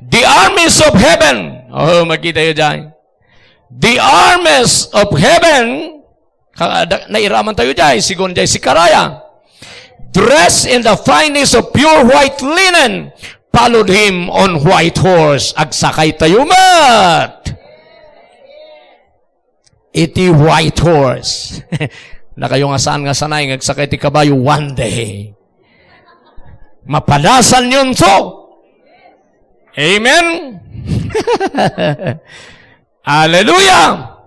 The armies of heaven. Oh, makita yo diay. The armies of heaven. Ka-, da-, nairaman tayo diay, sigun diay Zechariah. Dressed in the finest of pure white linen, followed him on white horse. Agsakay tayo met. Iti white horse. Nakayo nga saan nga sanay nga agsakay ti kabayo one day. Mapadasan yunto. Amen? Hallelujah!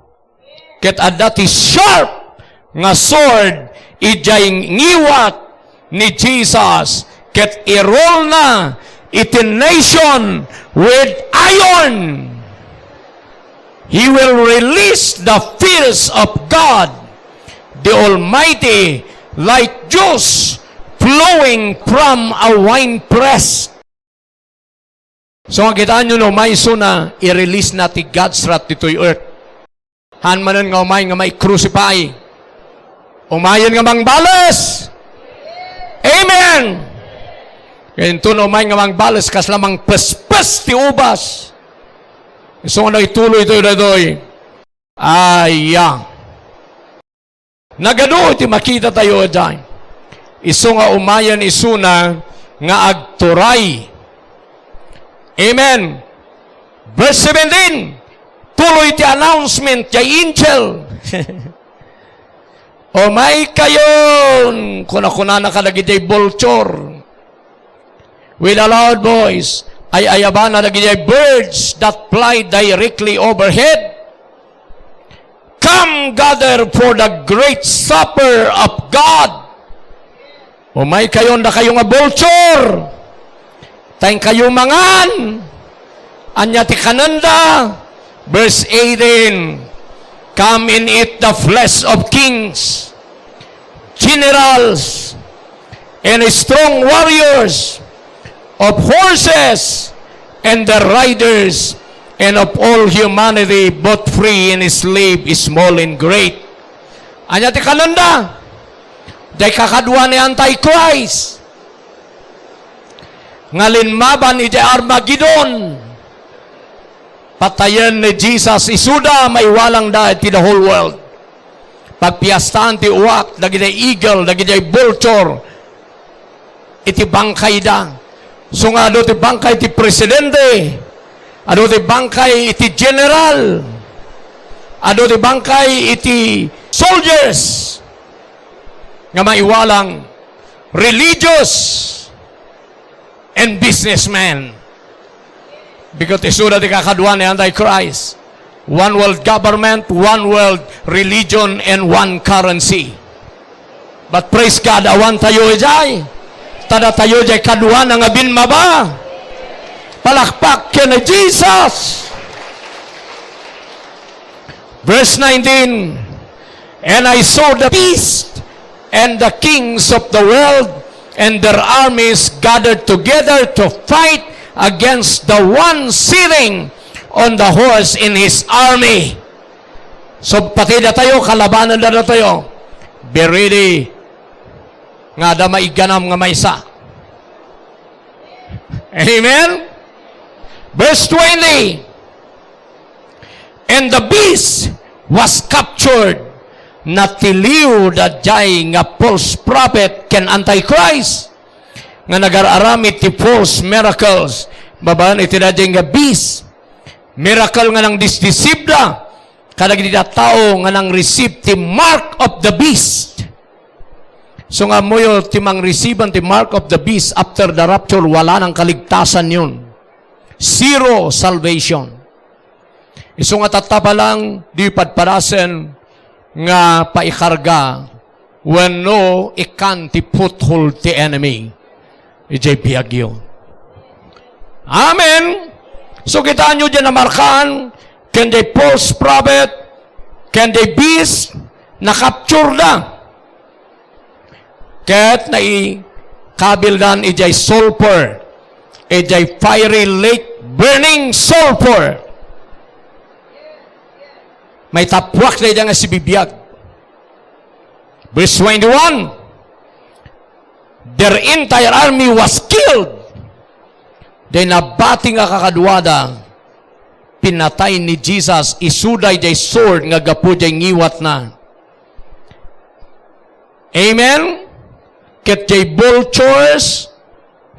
Ket adda ti sharp nga sword idiay ngiwat ni Jesus, ket irulna iti nation with iron. He will release the fires of God, the Almighty, like juice flowing from a winepress. So, nga kitaan nyo, no, maisuna, i-release na ti God's wrath ditoy earth. Haan manen nga umay nga mai-crucify. Umayen nga mangbales. Amen. Kaya inton umay nga mangbales, kasla mangpespes ti ubas. Isu nga ituloy tayo daytoy. Aya. Nagadu ti makita tayo daytoy. Isu nga umayen isuna nga agturay. Amen. Verse seventeen, tuloy ti announcement ti angel. Umay kayon, kuna-kunana kadagiti vulture. With a loud voice, ay-ayabana dagiti birds that fly directly overhead. Come gather for the great supper of God. Umay kayon, dakayo nga vulture. Taeng kayo mangan. Ania ti kanenda? Verse eighteen, "Come and eat the flesh of kings, generals, and strong warriors, of horses and their riders, and of all humanity, both free and slave, small and great." Ania ti kanenda? Diay kakadua ni Antichrist nga linmaban iti Armageddon. Patayen ni Jesus isuda, maiwalangda iti the whole world. Pagpiastaan ti uwak, dagiti eagle, dagiti vulture, iti bangkayda. So nga adu ti bangkay ti presidente, adu ti bangkay iti general, adu ti bangkay iti soldiers nga maiwalang religious and businessmen. Because isuda ti kakadua ni Antichrist. One world government, one world religion, and one currency. But praise God, awan tayo ijay. Tada tayo jay kadua nga binmaba. Palakpak ken Jesus. Verse nineteen, "And I saw the beast and the kings of the world and their armies gathered together to fight against the one sitting on the horse in his army." So, pati datayo, kalabanan na datayo. Be ready nga adda maiganam nga maysa. Amen? Verse twenty, "And the beast was captured." Natiliw daydiay nga false prophet ken antichrist nga nagar-aramid ti false miracles babaen iti daydiay nga beast. Miracle nga nangdisdisibda kadagiti tattao nga nang-receive ti mark of the beast. So nga ammoyo ti mangreceive ti mark of the beast after the rapture, wala nang kaligtasan yun. Zero salvation. Isu nga tattapa lang, di padpadasen nga paikarga wenno ikkan ti foothold ti enemy idiay biagyo. Amen. So, kitaenyo diay namarkaan, ken diay false prophet, ken diay beast, nakapture da. Ket naikabildan idiay sulfur, idiay fiery lake, burning sulfur. Maitappuak dayta nga sibibiag. Verse twenty-one, "Their entire army was killed." Diay nabati nga kakaduada, pinatay ni Jesus, isuda diay sword nga gapu diay ngiwatna. Amen? Ket diay vultures,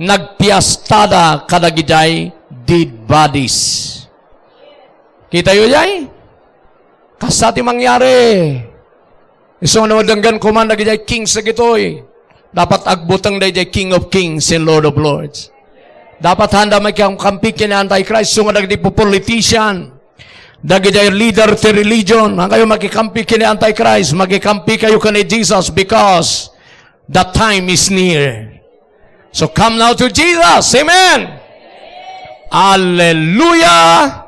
nagpiastada kadagidiay dead bodies. Kitayo diay? Kasta ti mangyari. Isu nga no, denggen koman dagidiay kings dagitoy. Dapat agbuteng daydiay King of Kings and Lord of Lords. Dapat handa makikampi ken Antichrist, isu nga dagiti politician, dagidiay leader ti religion, hankayo makikampi ken Antichrist, makikampi kayo ken Jesus because the time is near. So come now to Jesus. Amen. Hallelujah.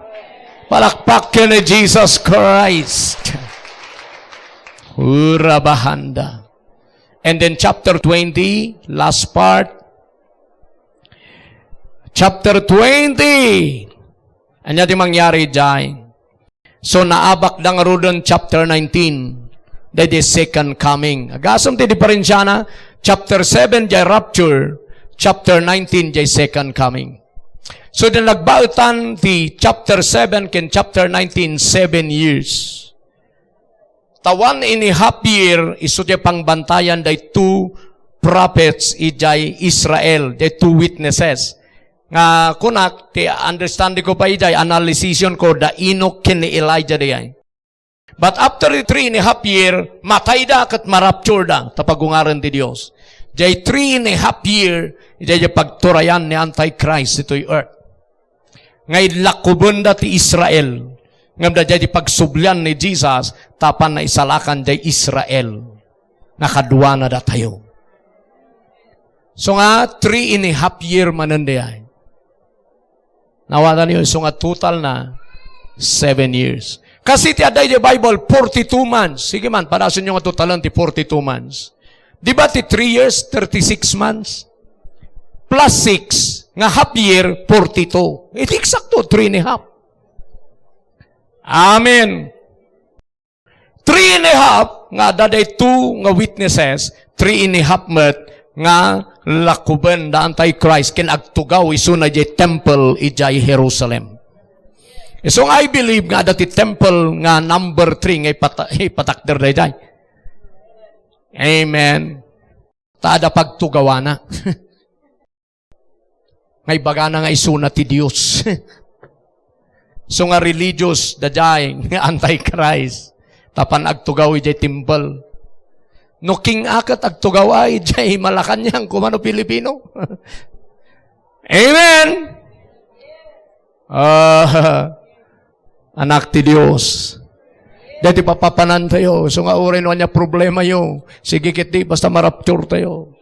Palakpak ken ni Jesus Christ. Hurabahanda. And then chapter twenty, last part. Chapter twenty. Ania ti mangyari diay? So, naabakda ngaruden chapter nineteen. daydi second coming. Agasem ti diperensiana, chapter seven jay rapture, chapter nineteen jay second coming. So, di nagbaetan ti chapter seven ken chapter nineteen, seven years. Ta one and a half year, isu jay pangbantayan day two prophets idiay Israel, day two witnesses. Nga kunak, ti understanding ko pa idiay, analysision ko, da Enoch ken ni Elijah diay. But after the three and a half year, matayda ket maraptureda ta pagungaren ti Dios. Jay three and a half year, jay, jay pagturayan ni Antichrist itoy earth. Nga inlakubenda ti Israel. Ngem da jay ti pagsublian ni Jesus, tapan naisalakan jay Israel. Nakaduana datayo. So nga, three and a half year manen diay. Nawatan niyo, isu nga total na seven years. Kasi ti adda iti Bible, forty-two months. Sige man, padasen niyo nga totalen ti forty-two months. Di ba ti three years, thirty-six months? Plus six, nga half year, forty-two. Iti eksakto, three and a half. Amen. Three and a half nga adda day two nga witnesses, three and a half met nga lakuben da Antichrist ken agtugaw isuna idiay temple idiay Jerusalem. So nga, I believe nga adda ti temple nga number three nga ipata-, ipatakder daydiay. Amen. Ta adda pagtugawana. Nga ibagana nga isuna ti Dios. So nga religious, daydiay nga Antichrist. Tapan agtugaw idiay temple. No king-a ket agtugaw ay idiay Malacañang, kumano Pilipino. Amen! Ah, anak ti Dios. Dati papapanan tayo. So nga uray no anya problema yo. Sige, kit di, basta marapture tayo.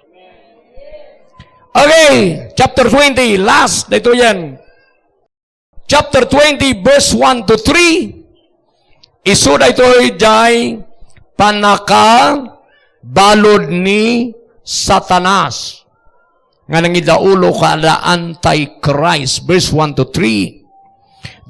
Okay, chapter twenty, last, daytoy yan. Chapter twenty, verse one to three. Isu daytoy jay pannakabalud ni Satanas. Nga nangidaulo kada Antichrist. Verse one to three.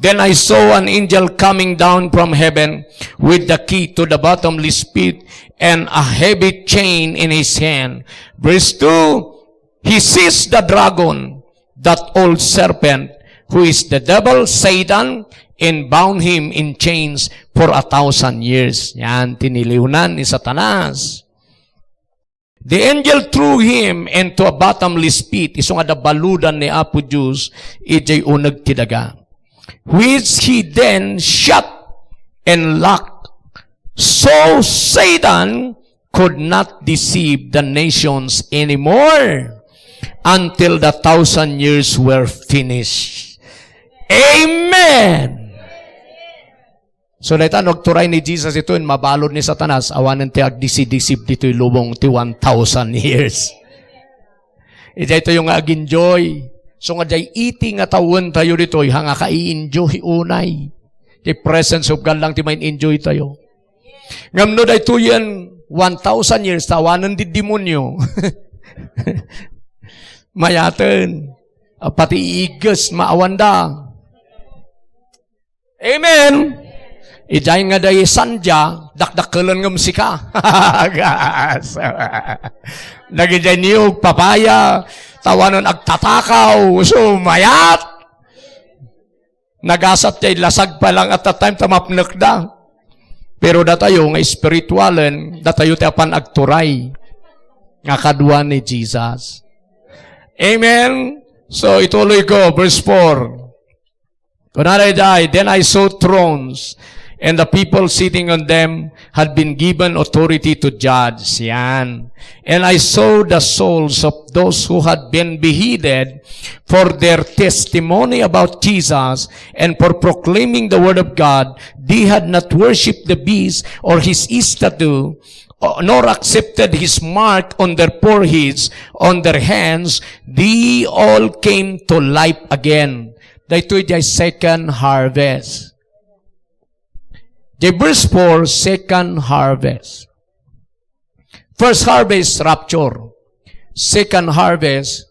Then I saw an angel coming down from heaven with the key to the bottomless pit and a heavy chain in his hand. Verse two, he seized the dragon, that old serpent, who is the devil, Satan, and bound him in chains for a thousand years. Yan, tiniliwnan ni Satanas. The angel threw him into a bottomless pit, isu nga adda baludan ni Apo Dios, idiay uneg ti daga, which he then shut and locked. So Satan could not deceive the nations anymore until the thousand years were finished. Amen! So, dayta, no agturay ni Jesus itoy, mabalud ni Satanas, awanen ti agdisi-disib ditoy lubong ti one thousand years. Idiay tayo nga ag-enjoy. So, nga diay iti nga tawen tayo ditoy, ha nga kai-enjoy unay. The presence of God lang ti main-enjoy tayo. Ngem no daytoyen one thousand years, ta awanen ti demonyo. Mayaten. A, pati iigges, maawanda. Amen. Idiay nga day sandia, dakdakkelen ngem sika. Gas. Dagidiay niyog, papaya, ta awanen agtatakaw, so mayat. Nagasat jay lasag pa lang at that time ta mapnekda. Pero datayo nga espiritualen, datayo ti apan agturay nga kadua ni Jesus. Amen? So, ituloy ko, verse four. Kunana idiay, then I saw thrones, and the people sitting on them had been given authority to judge. Yan. And I saw the souls of those who had been beheaded for their testimony about Jesus and for proclaiming the word of God. They had not worshipped the beast or his statue, nor accepted his mark on their foreheads, on their hands. They all came to life again. Daytoy diay second harvest. Diay verse four, second harvest. First harvest, rapture. Second harvest,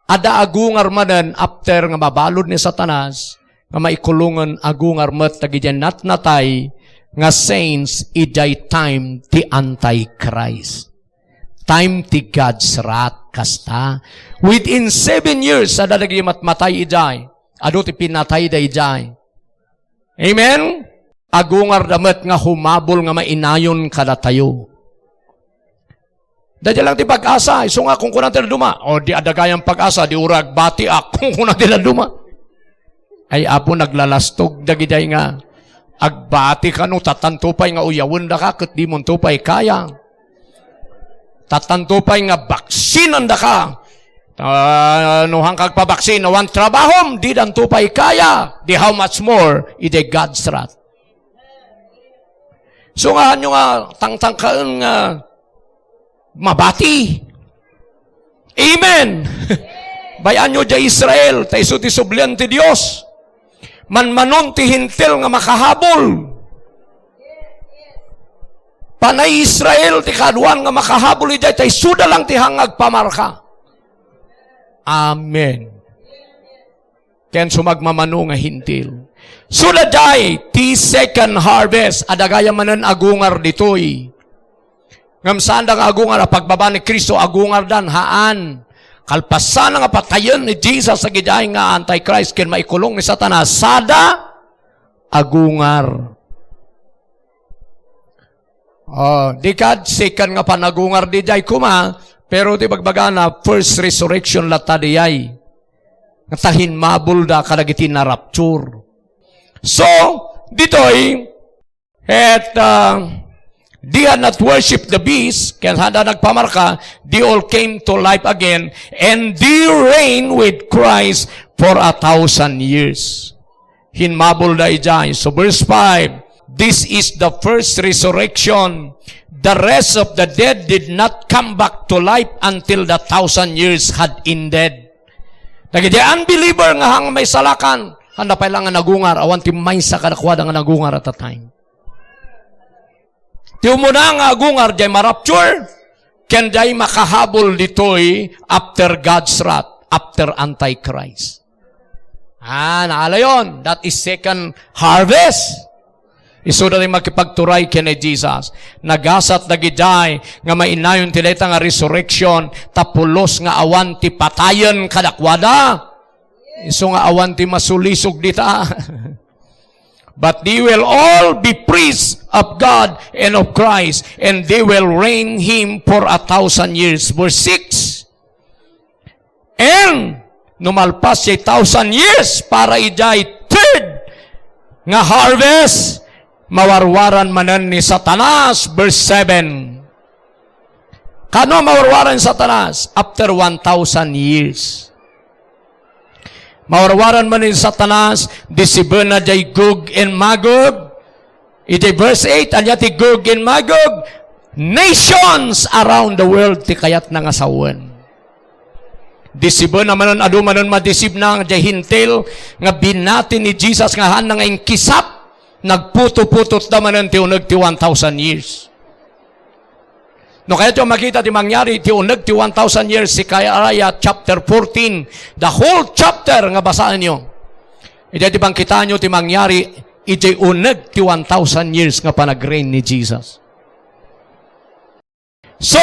adda agungar manen after nga mabalud ni Satanas, nga maikulongen, agungar met dagidiay natnatay nga saints idiay time ti Antichrist. Time ti God's wrath, kasta. Within seven years, adda dagiti matmatay idiay. Adu ti pinatayda idiay. Amen? Agungarda met nga humabol nga mainayon kadatayo. Daydiay lang ti pag-asa, isu nga kunkunana ti dadduma. O, di adda gayam pag-asa, di uray agbatiak, kunkunana ti dadduma. Ay, Apo, naglalastog dagidiay nga agbati kano, tatanto pay nga uyawendaka, ket dimonto pay kaya. Tatanto pay nga baksinandaka. Ah, no, haan ka agpabaksin, awan trabahom, didanto pay kaya. Di how much more, idiay God's wrath. So, nga, haanyo nga tangtangkaen nga mabati. Amen! Bay-anyo diay Israel, ta isu ti sublian ti Dios. Manmanon ti Hentil nga makahabol. Panay Israel ti kaaduan nga makahabol idiay, ta isuda lang ti haan nga agpamarka. Amen. Ken sumagmamano nga Hentil. Suda diay ti second harvest, adda gayam manen agungar ditoy. Ngem saanda nga agungar a pagbaba ni Cristo, agungardan, haan. Kalpasan nga patayen ni Jesus dagidiay nga Antichrist ken maikulong ni Satanas, sada agungar. Oh, di kad second nga panagungar diay koma, pero ti bagbagana, first resurrection latta diay. Nga ta himmabulda kadagiti na-rapture. So, ditoy, et, ah, they had not worshipped the beast, ken saanda nagpamarka, they all came to life again, and they reign with Christ for a thousand years. Himmabulda idiay. So, verse five, "This is the first resurrection. The rest of the dead did not come back to life until the thousand years had ended." Dagiti unbeliever nga haan nga maisalakan, haanda pay lang nga nagungar, awan ti maysa kadakuada nga nagungar at a time. Ti umuna nga agungar, diay ma-rapture, ken diay makahabol ditoy after God's wrath, after Antichrist. Ah, naalayon, that is second harvest. Isuda ti makipagturay ken ni Jesus. Nagasat dagidiay nga mainayon ti dayta nga resurrection, ta pulos nga awan ti patayen kadakuada. Isu nga awan ti masulisog dita. But they will all be priests of God and of Christ, and they will reign him for a thousand years. Verse six. And no malpas diay thousand years para idiay third nga harvest, mawarwaran manen ni Satanas. Verse seven. Kano mawarwaran ni Satanas? After one thousand years. Mawarwaran manen ni Satanas, disibenna diay Gog and Magog. Iti verse eight, ania ti Gog and Magog? Nations around the world ti kayatna nga sawen. Disibenna manen, adu manen madisibna diay Hentil nga binati ni Jesus nga haanna nga inkisap, nagputo-putotda manen ti uneg ti one thousand years. No kayatyo makita ti mangyari ti uneg ti one thousand years, Zechariah chapter fourteen, the whole chapter nga basaenyo. Idiay ti pangkitaenyo ti mangyari idiay uneg ti one thousand years nga panagreign ni Jesus. So,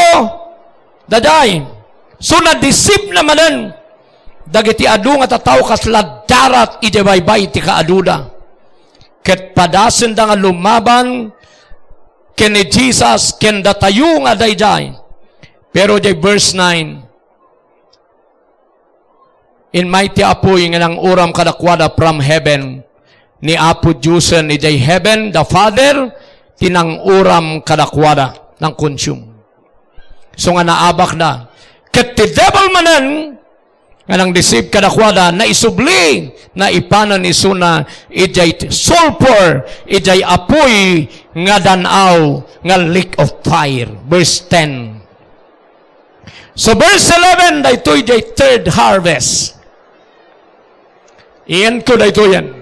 daydiay, so nadisibna manen dagiti adu nga tattao kasla darat idiay baybay ti kaaduda. Ket padasenda nga lumaban ken ni Jesus ken datayo nga daydiay. Pero diay verse nine, "Immay ti apuy nga nang-uram kadakuada from heaven." Ni Apo Diosen idiay heaven, the Father, ti nang-uram kadakuada, nang-consume. So nga naabakda. Ket ti devil manen, nga nang-deceive kadakuada, naisubli, naipanan isuna idiay sulfur, idiay apuy nga dan-aw, nga lake of fire. Verse ten. So, verse eleven, daytoy diay third harvest. Iyanko daytoyen.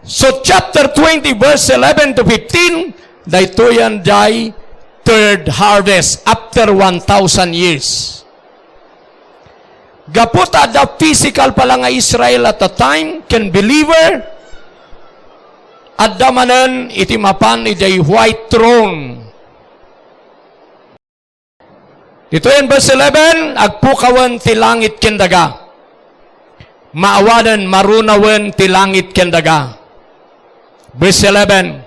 So, chapter twenty, verse eleven to fifteen, daytoyen diay third harvest after one thousand years. Gapu ta adda physical pala nga Israel at the time, ken believer, Adda manen iti mapan idiay white throne. Ditoyen verse eleven, agpukawen ti langit ken daga. Maawanen, marunawen ti langit ken daga. Verse eleven,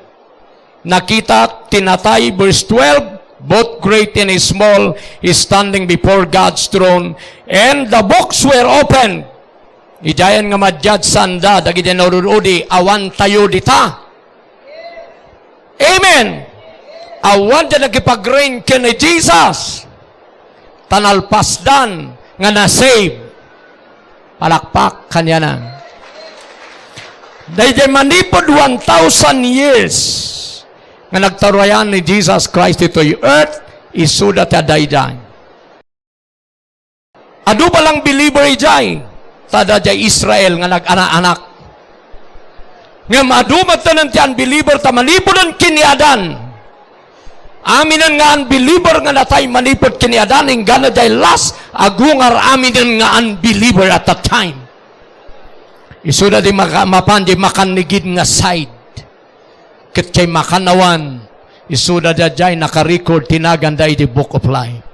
nakitak ti natay, verse twelve, both great and small, standing before God's throne, and the books were opened. Idiayen nga madiadsan da dagiti naud-udi, awan tayo dita. Amen. Awan da nagipag-reign ken ni Jesus. Ta nalpasdan nga na-save. Palakpak kaniana. Daydiay manipud one thousand years nga nagtaruayan ni Jesus Christ ditoy earth, isuda ti adaydiay. Adu pa lang believer idiay, ta adda diay Israel nga nag-anak-anak. Ngem adu met ti unbeliever ta manipuden ken ni Adan. Aminen nga unbeliever nga natay manipud ken ni Adan, inggana diay last, agungar aminen nga unbeliever at that time. Isuda diay maka-, mapan diay makannigid nga side. Ket diay makannawan, isuda daydiay naka-record ti naganda iti Book of Life.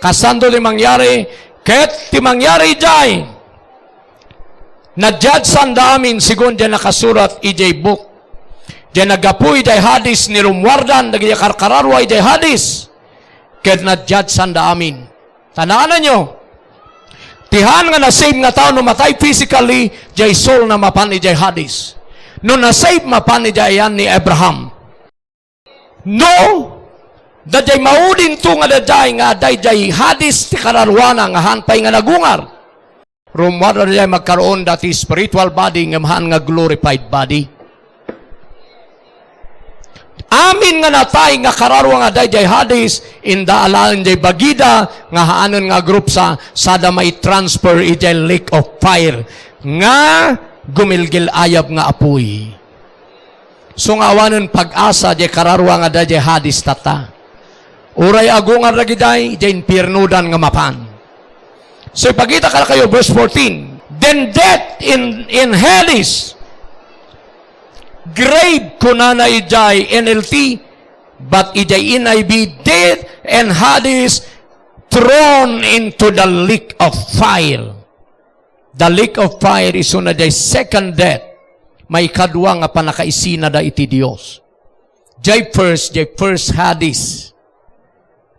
Kasanto ti mangyari? Ket ti mangyari idiay, nadiadsan da amin segun diay nakasurat idiay book. Diay naggapu idiay Hades ni rummuardan dagiti karkararua idiay Hades. Ket nadiadsan da amin. Tanaananyo, ti haan nga na-save nga tao no matay physically, diay soul na mapan idiay Hades. No na-save mapan idiay ayan ni Abraham. No, daydiay maudinto nga daydiay nga daydiay Hades ti kararuana nga haan pay nga nagungar. Rummuar daydiay magkaroon dati spiritual body ngem haan nga glorified body. Amin nga natay nga kararua nga daydiay Hades, inda alaen diay bagida nga haanen nga agrupsa, sada maitransfer idiay lake of fire nga gumilgil-ayab nga apuy. So nga awanen pag-asa diay kararua nga daydiay Hades tatta. Uray agungar dagidiay, diay impiernodan nga mapan. So, ipakita kadakayo, verse fourteen. Then death in, in Hades, grave, kunana idiay N L T, but idiay N I V, death and Hades thrown into the lake of fire. The lake of fire isuna diay second death, maikadua nga pannakaisinada iti Dios. Diay first, diay first Hades.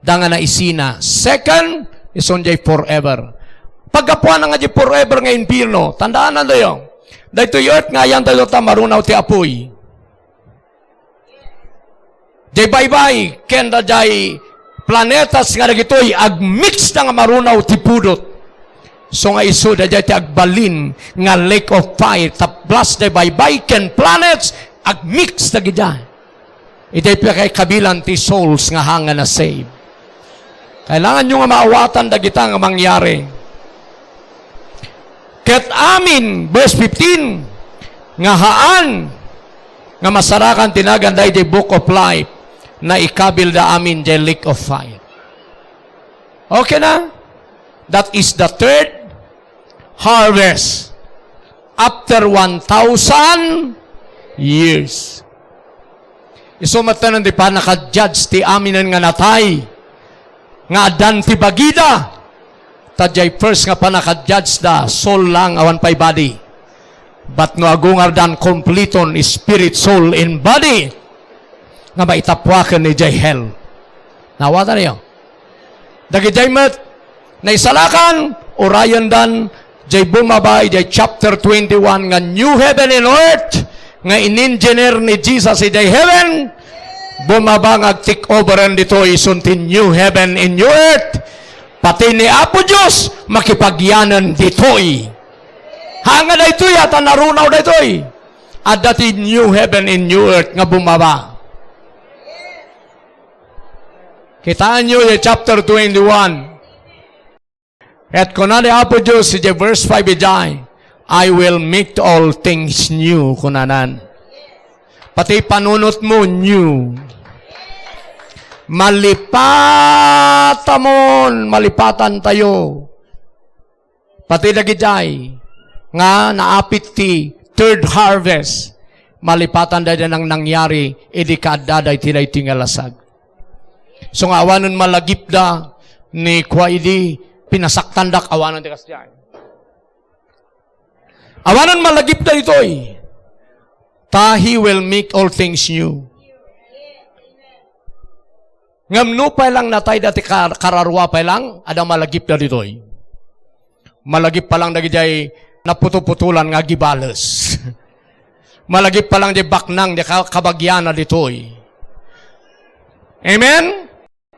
Da nga naisina. Second, isun diay forever. Paggapuana nga diay forever nga impierno, tandaanantayo. Daytoy earth nga ayantayo ta marunaw ti apuy. Diay baybay, ken daydiay planetas nga dagitoy, agmix da nga marunaw ti pudot. So nga isu, daydiay ti agbalin nga lake of fire, taplas diay baybay ken planets, agmix dagidiay. Idiay pakaikabilan ti souls nga haan nga na-save. Kailanganyo nga maawatan dagita nga mangyari. Ket amin, verse fifteen, nga haan nga masarakan ti nagan daydiay Book of Life, naikabilda amin diay lake of fire. Okay na? That is the third harvest after one thousand years. Isu met ti pannaka-judge ti aminen nga natay, nga addan ti bagida. Ta diay first nga pannaka-judge da, soul lang, awan pay body. But no agungardan, kompleton, spirit, soul, and body, nga maitappuaken idiay hell. Naawatan niyo? Dagidiay met, naisalakan, urayendan, diay bumaba, idiay chapter twenty-one nga new heaven and earth, nga in-engineer ni Jesus idiay heaven, bumaba nga ag-take overen ditoy isun ti new heaven and new earth. Pati ni Apo Dios makipagyanen ditoy. Haan nga daytoy, a, ta narunaw daytoy. Adda ti new heaven and new earth nga bumaba. Kitaenyo, idiay chapter twenty-one. Ket kuna ni Apo Dios idiay verse five idiay, "I will make all things new," kunanan. Pati panunotmo, new. Malipatamon, malipatantayo. Pati dagidiay nga naapit ti third harvest, malipatan daydi nang nangyari idi kaaddada iti daytoy nga lasag. So nga awanen malagipda ni kua idi pinasaktandak, awanen ti kasdiay. Awanen malagipda ditoy. Ta He will make all things new. Ngem nupay lang natayda ti kar-, kararua pay lang, adda malagipda ditoy. Malagip pa lang dagidiay naputoputolan nga agibales. Malagip pa lang diay baknang diay ka-, kabagiana ditoy. Amen?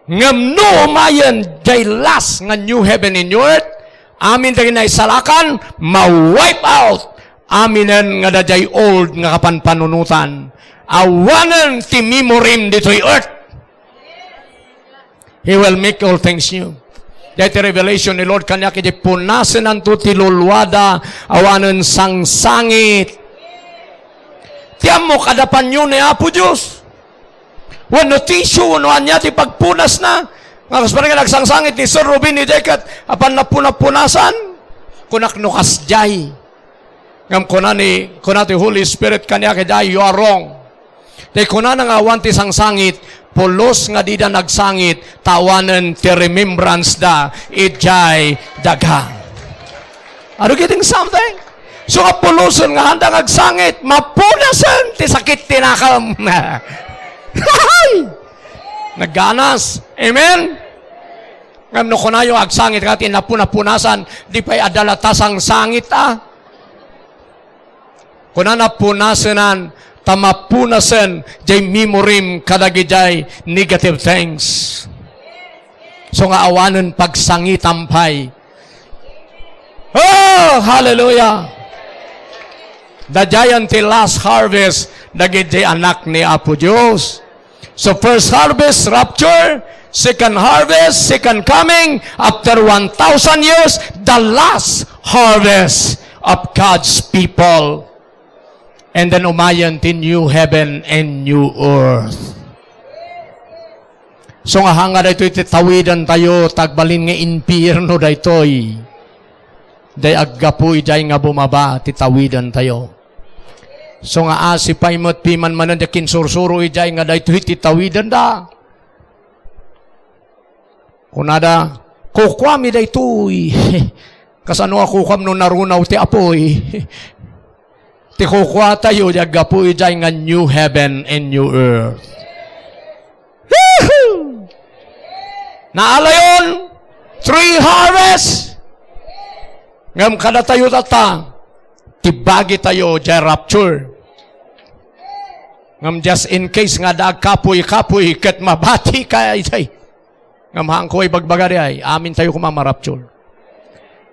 Ngem no umayen diay last nga new heaven and new earth, amin dagiti naisalakan, ma-wipe out. Aminen nga adda diay old nga kapanpanunotan. Awanen ti memorim ditoy earth. He will make all things new. Diay ti revelation ni Lord kaniak, iti punasenanto ti luluada, awanen sangsangit. Ti ammok, adda panyo ni Apo Dios. Wenno tissue, wenno ania ti pagpunasna. Nga kas barangay nagsangsangit ni Sir Robin, ni Dekat, apan napunapunasan. Kunak no kasdiay. Ngem kuna ni, kuna ti Holy Spirit kaniak idiay, "You are wrong." Ti kunana nga awan ti sangsangit, pulos nga dida nagsangit, ta awanen ti remembrance da idiay daga. Are you getting something? So, nga pulosen nga haanda nga agsangit, mapunasen ti sakit ti nakem. Nagganas. Amen? Ngem no kunayo, agsangit ka ti napunapunasan, di pay adda latta sangsangit, a? Kunana, punasenan, ta mapunasen jay memorim kadagidiay negative things. So nga awanen pagsangitan pay. Oh, hallelujah! Daydiayen ti last harvest dagiti anak ni Apo Dios. So, first harvest, rapture. Second harvest, second coming. After one thousand years, the last harvest of God's people. And then, umayen ti new heaven and new earth. So, nga hanga daytoy ti tawidentayo, ta agbalin nga impierno daytoy. Daydiay aggapu idiay nga bumaba ti tawidentayo. So nga asi pay met piman manen ti kinsursuro idiay nga daytoy ti tawidenda. Kunada, "Kukuami daytoy." Kasano a kukuam no narunaw ti apuy? Ti kukuatayo, di aggapu idiay nga new heaven and new earth. Woohoo! Naalayon, three harvest. Ngem kadatayo tatta, ti bagitayo, jay rapture. Ngem just in case nga adda agkapuy-kapuy ket mabati ka, ay, ay. Ngem haanko ibagbaga diay, amintayo koma ma-rapture.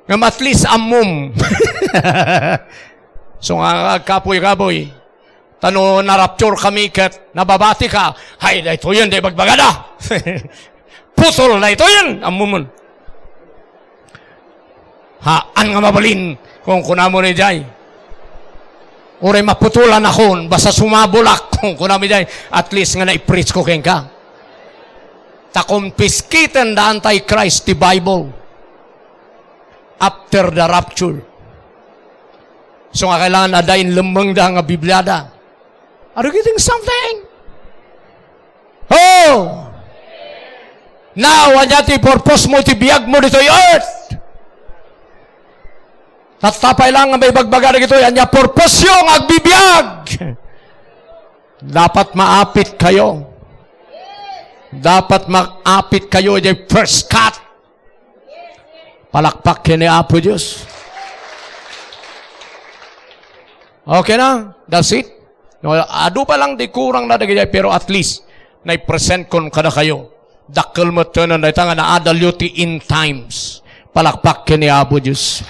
Ngem at least ammom. So nga agkapuy-kapuy. Ta no na-rapture kami ket nababati ka, hay, daytoyen, di bagbagada. Putol daytoyen, ammomon. Haan nga mabalin, kunkunam idiay. Uray maputolanakon, basta sumabulak, kunkunam idiay. At least nga naipreach ko kenka. Ta confiscated da Antichrist ti Bible after the rapture. So nga kailangan adda inlemmengda nga Bibliada. Are you getting something? Oh! Now, ania ti purpose mo, ti biag mo ditoy earth? Tattapay lang nga maibagbaga dagitoy, ania purpose yo nga agbibiag? Dapat maapit kayo. Dapat maapit kayo, the first cut. Palakpak ken ni Apo Dios. Okay na? That's it. No, adu pa lang di kurang na dagiti, pero at least, naipresent kon kadakayo. Dakkel met ken dayta nga naadalyo ti end times. Palakpak ken ni Apo Dios.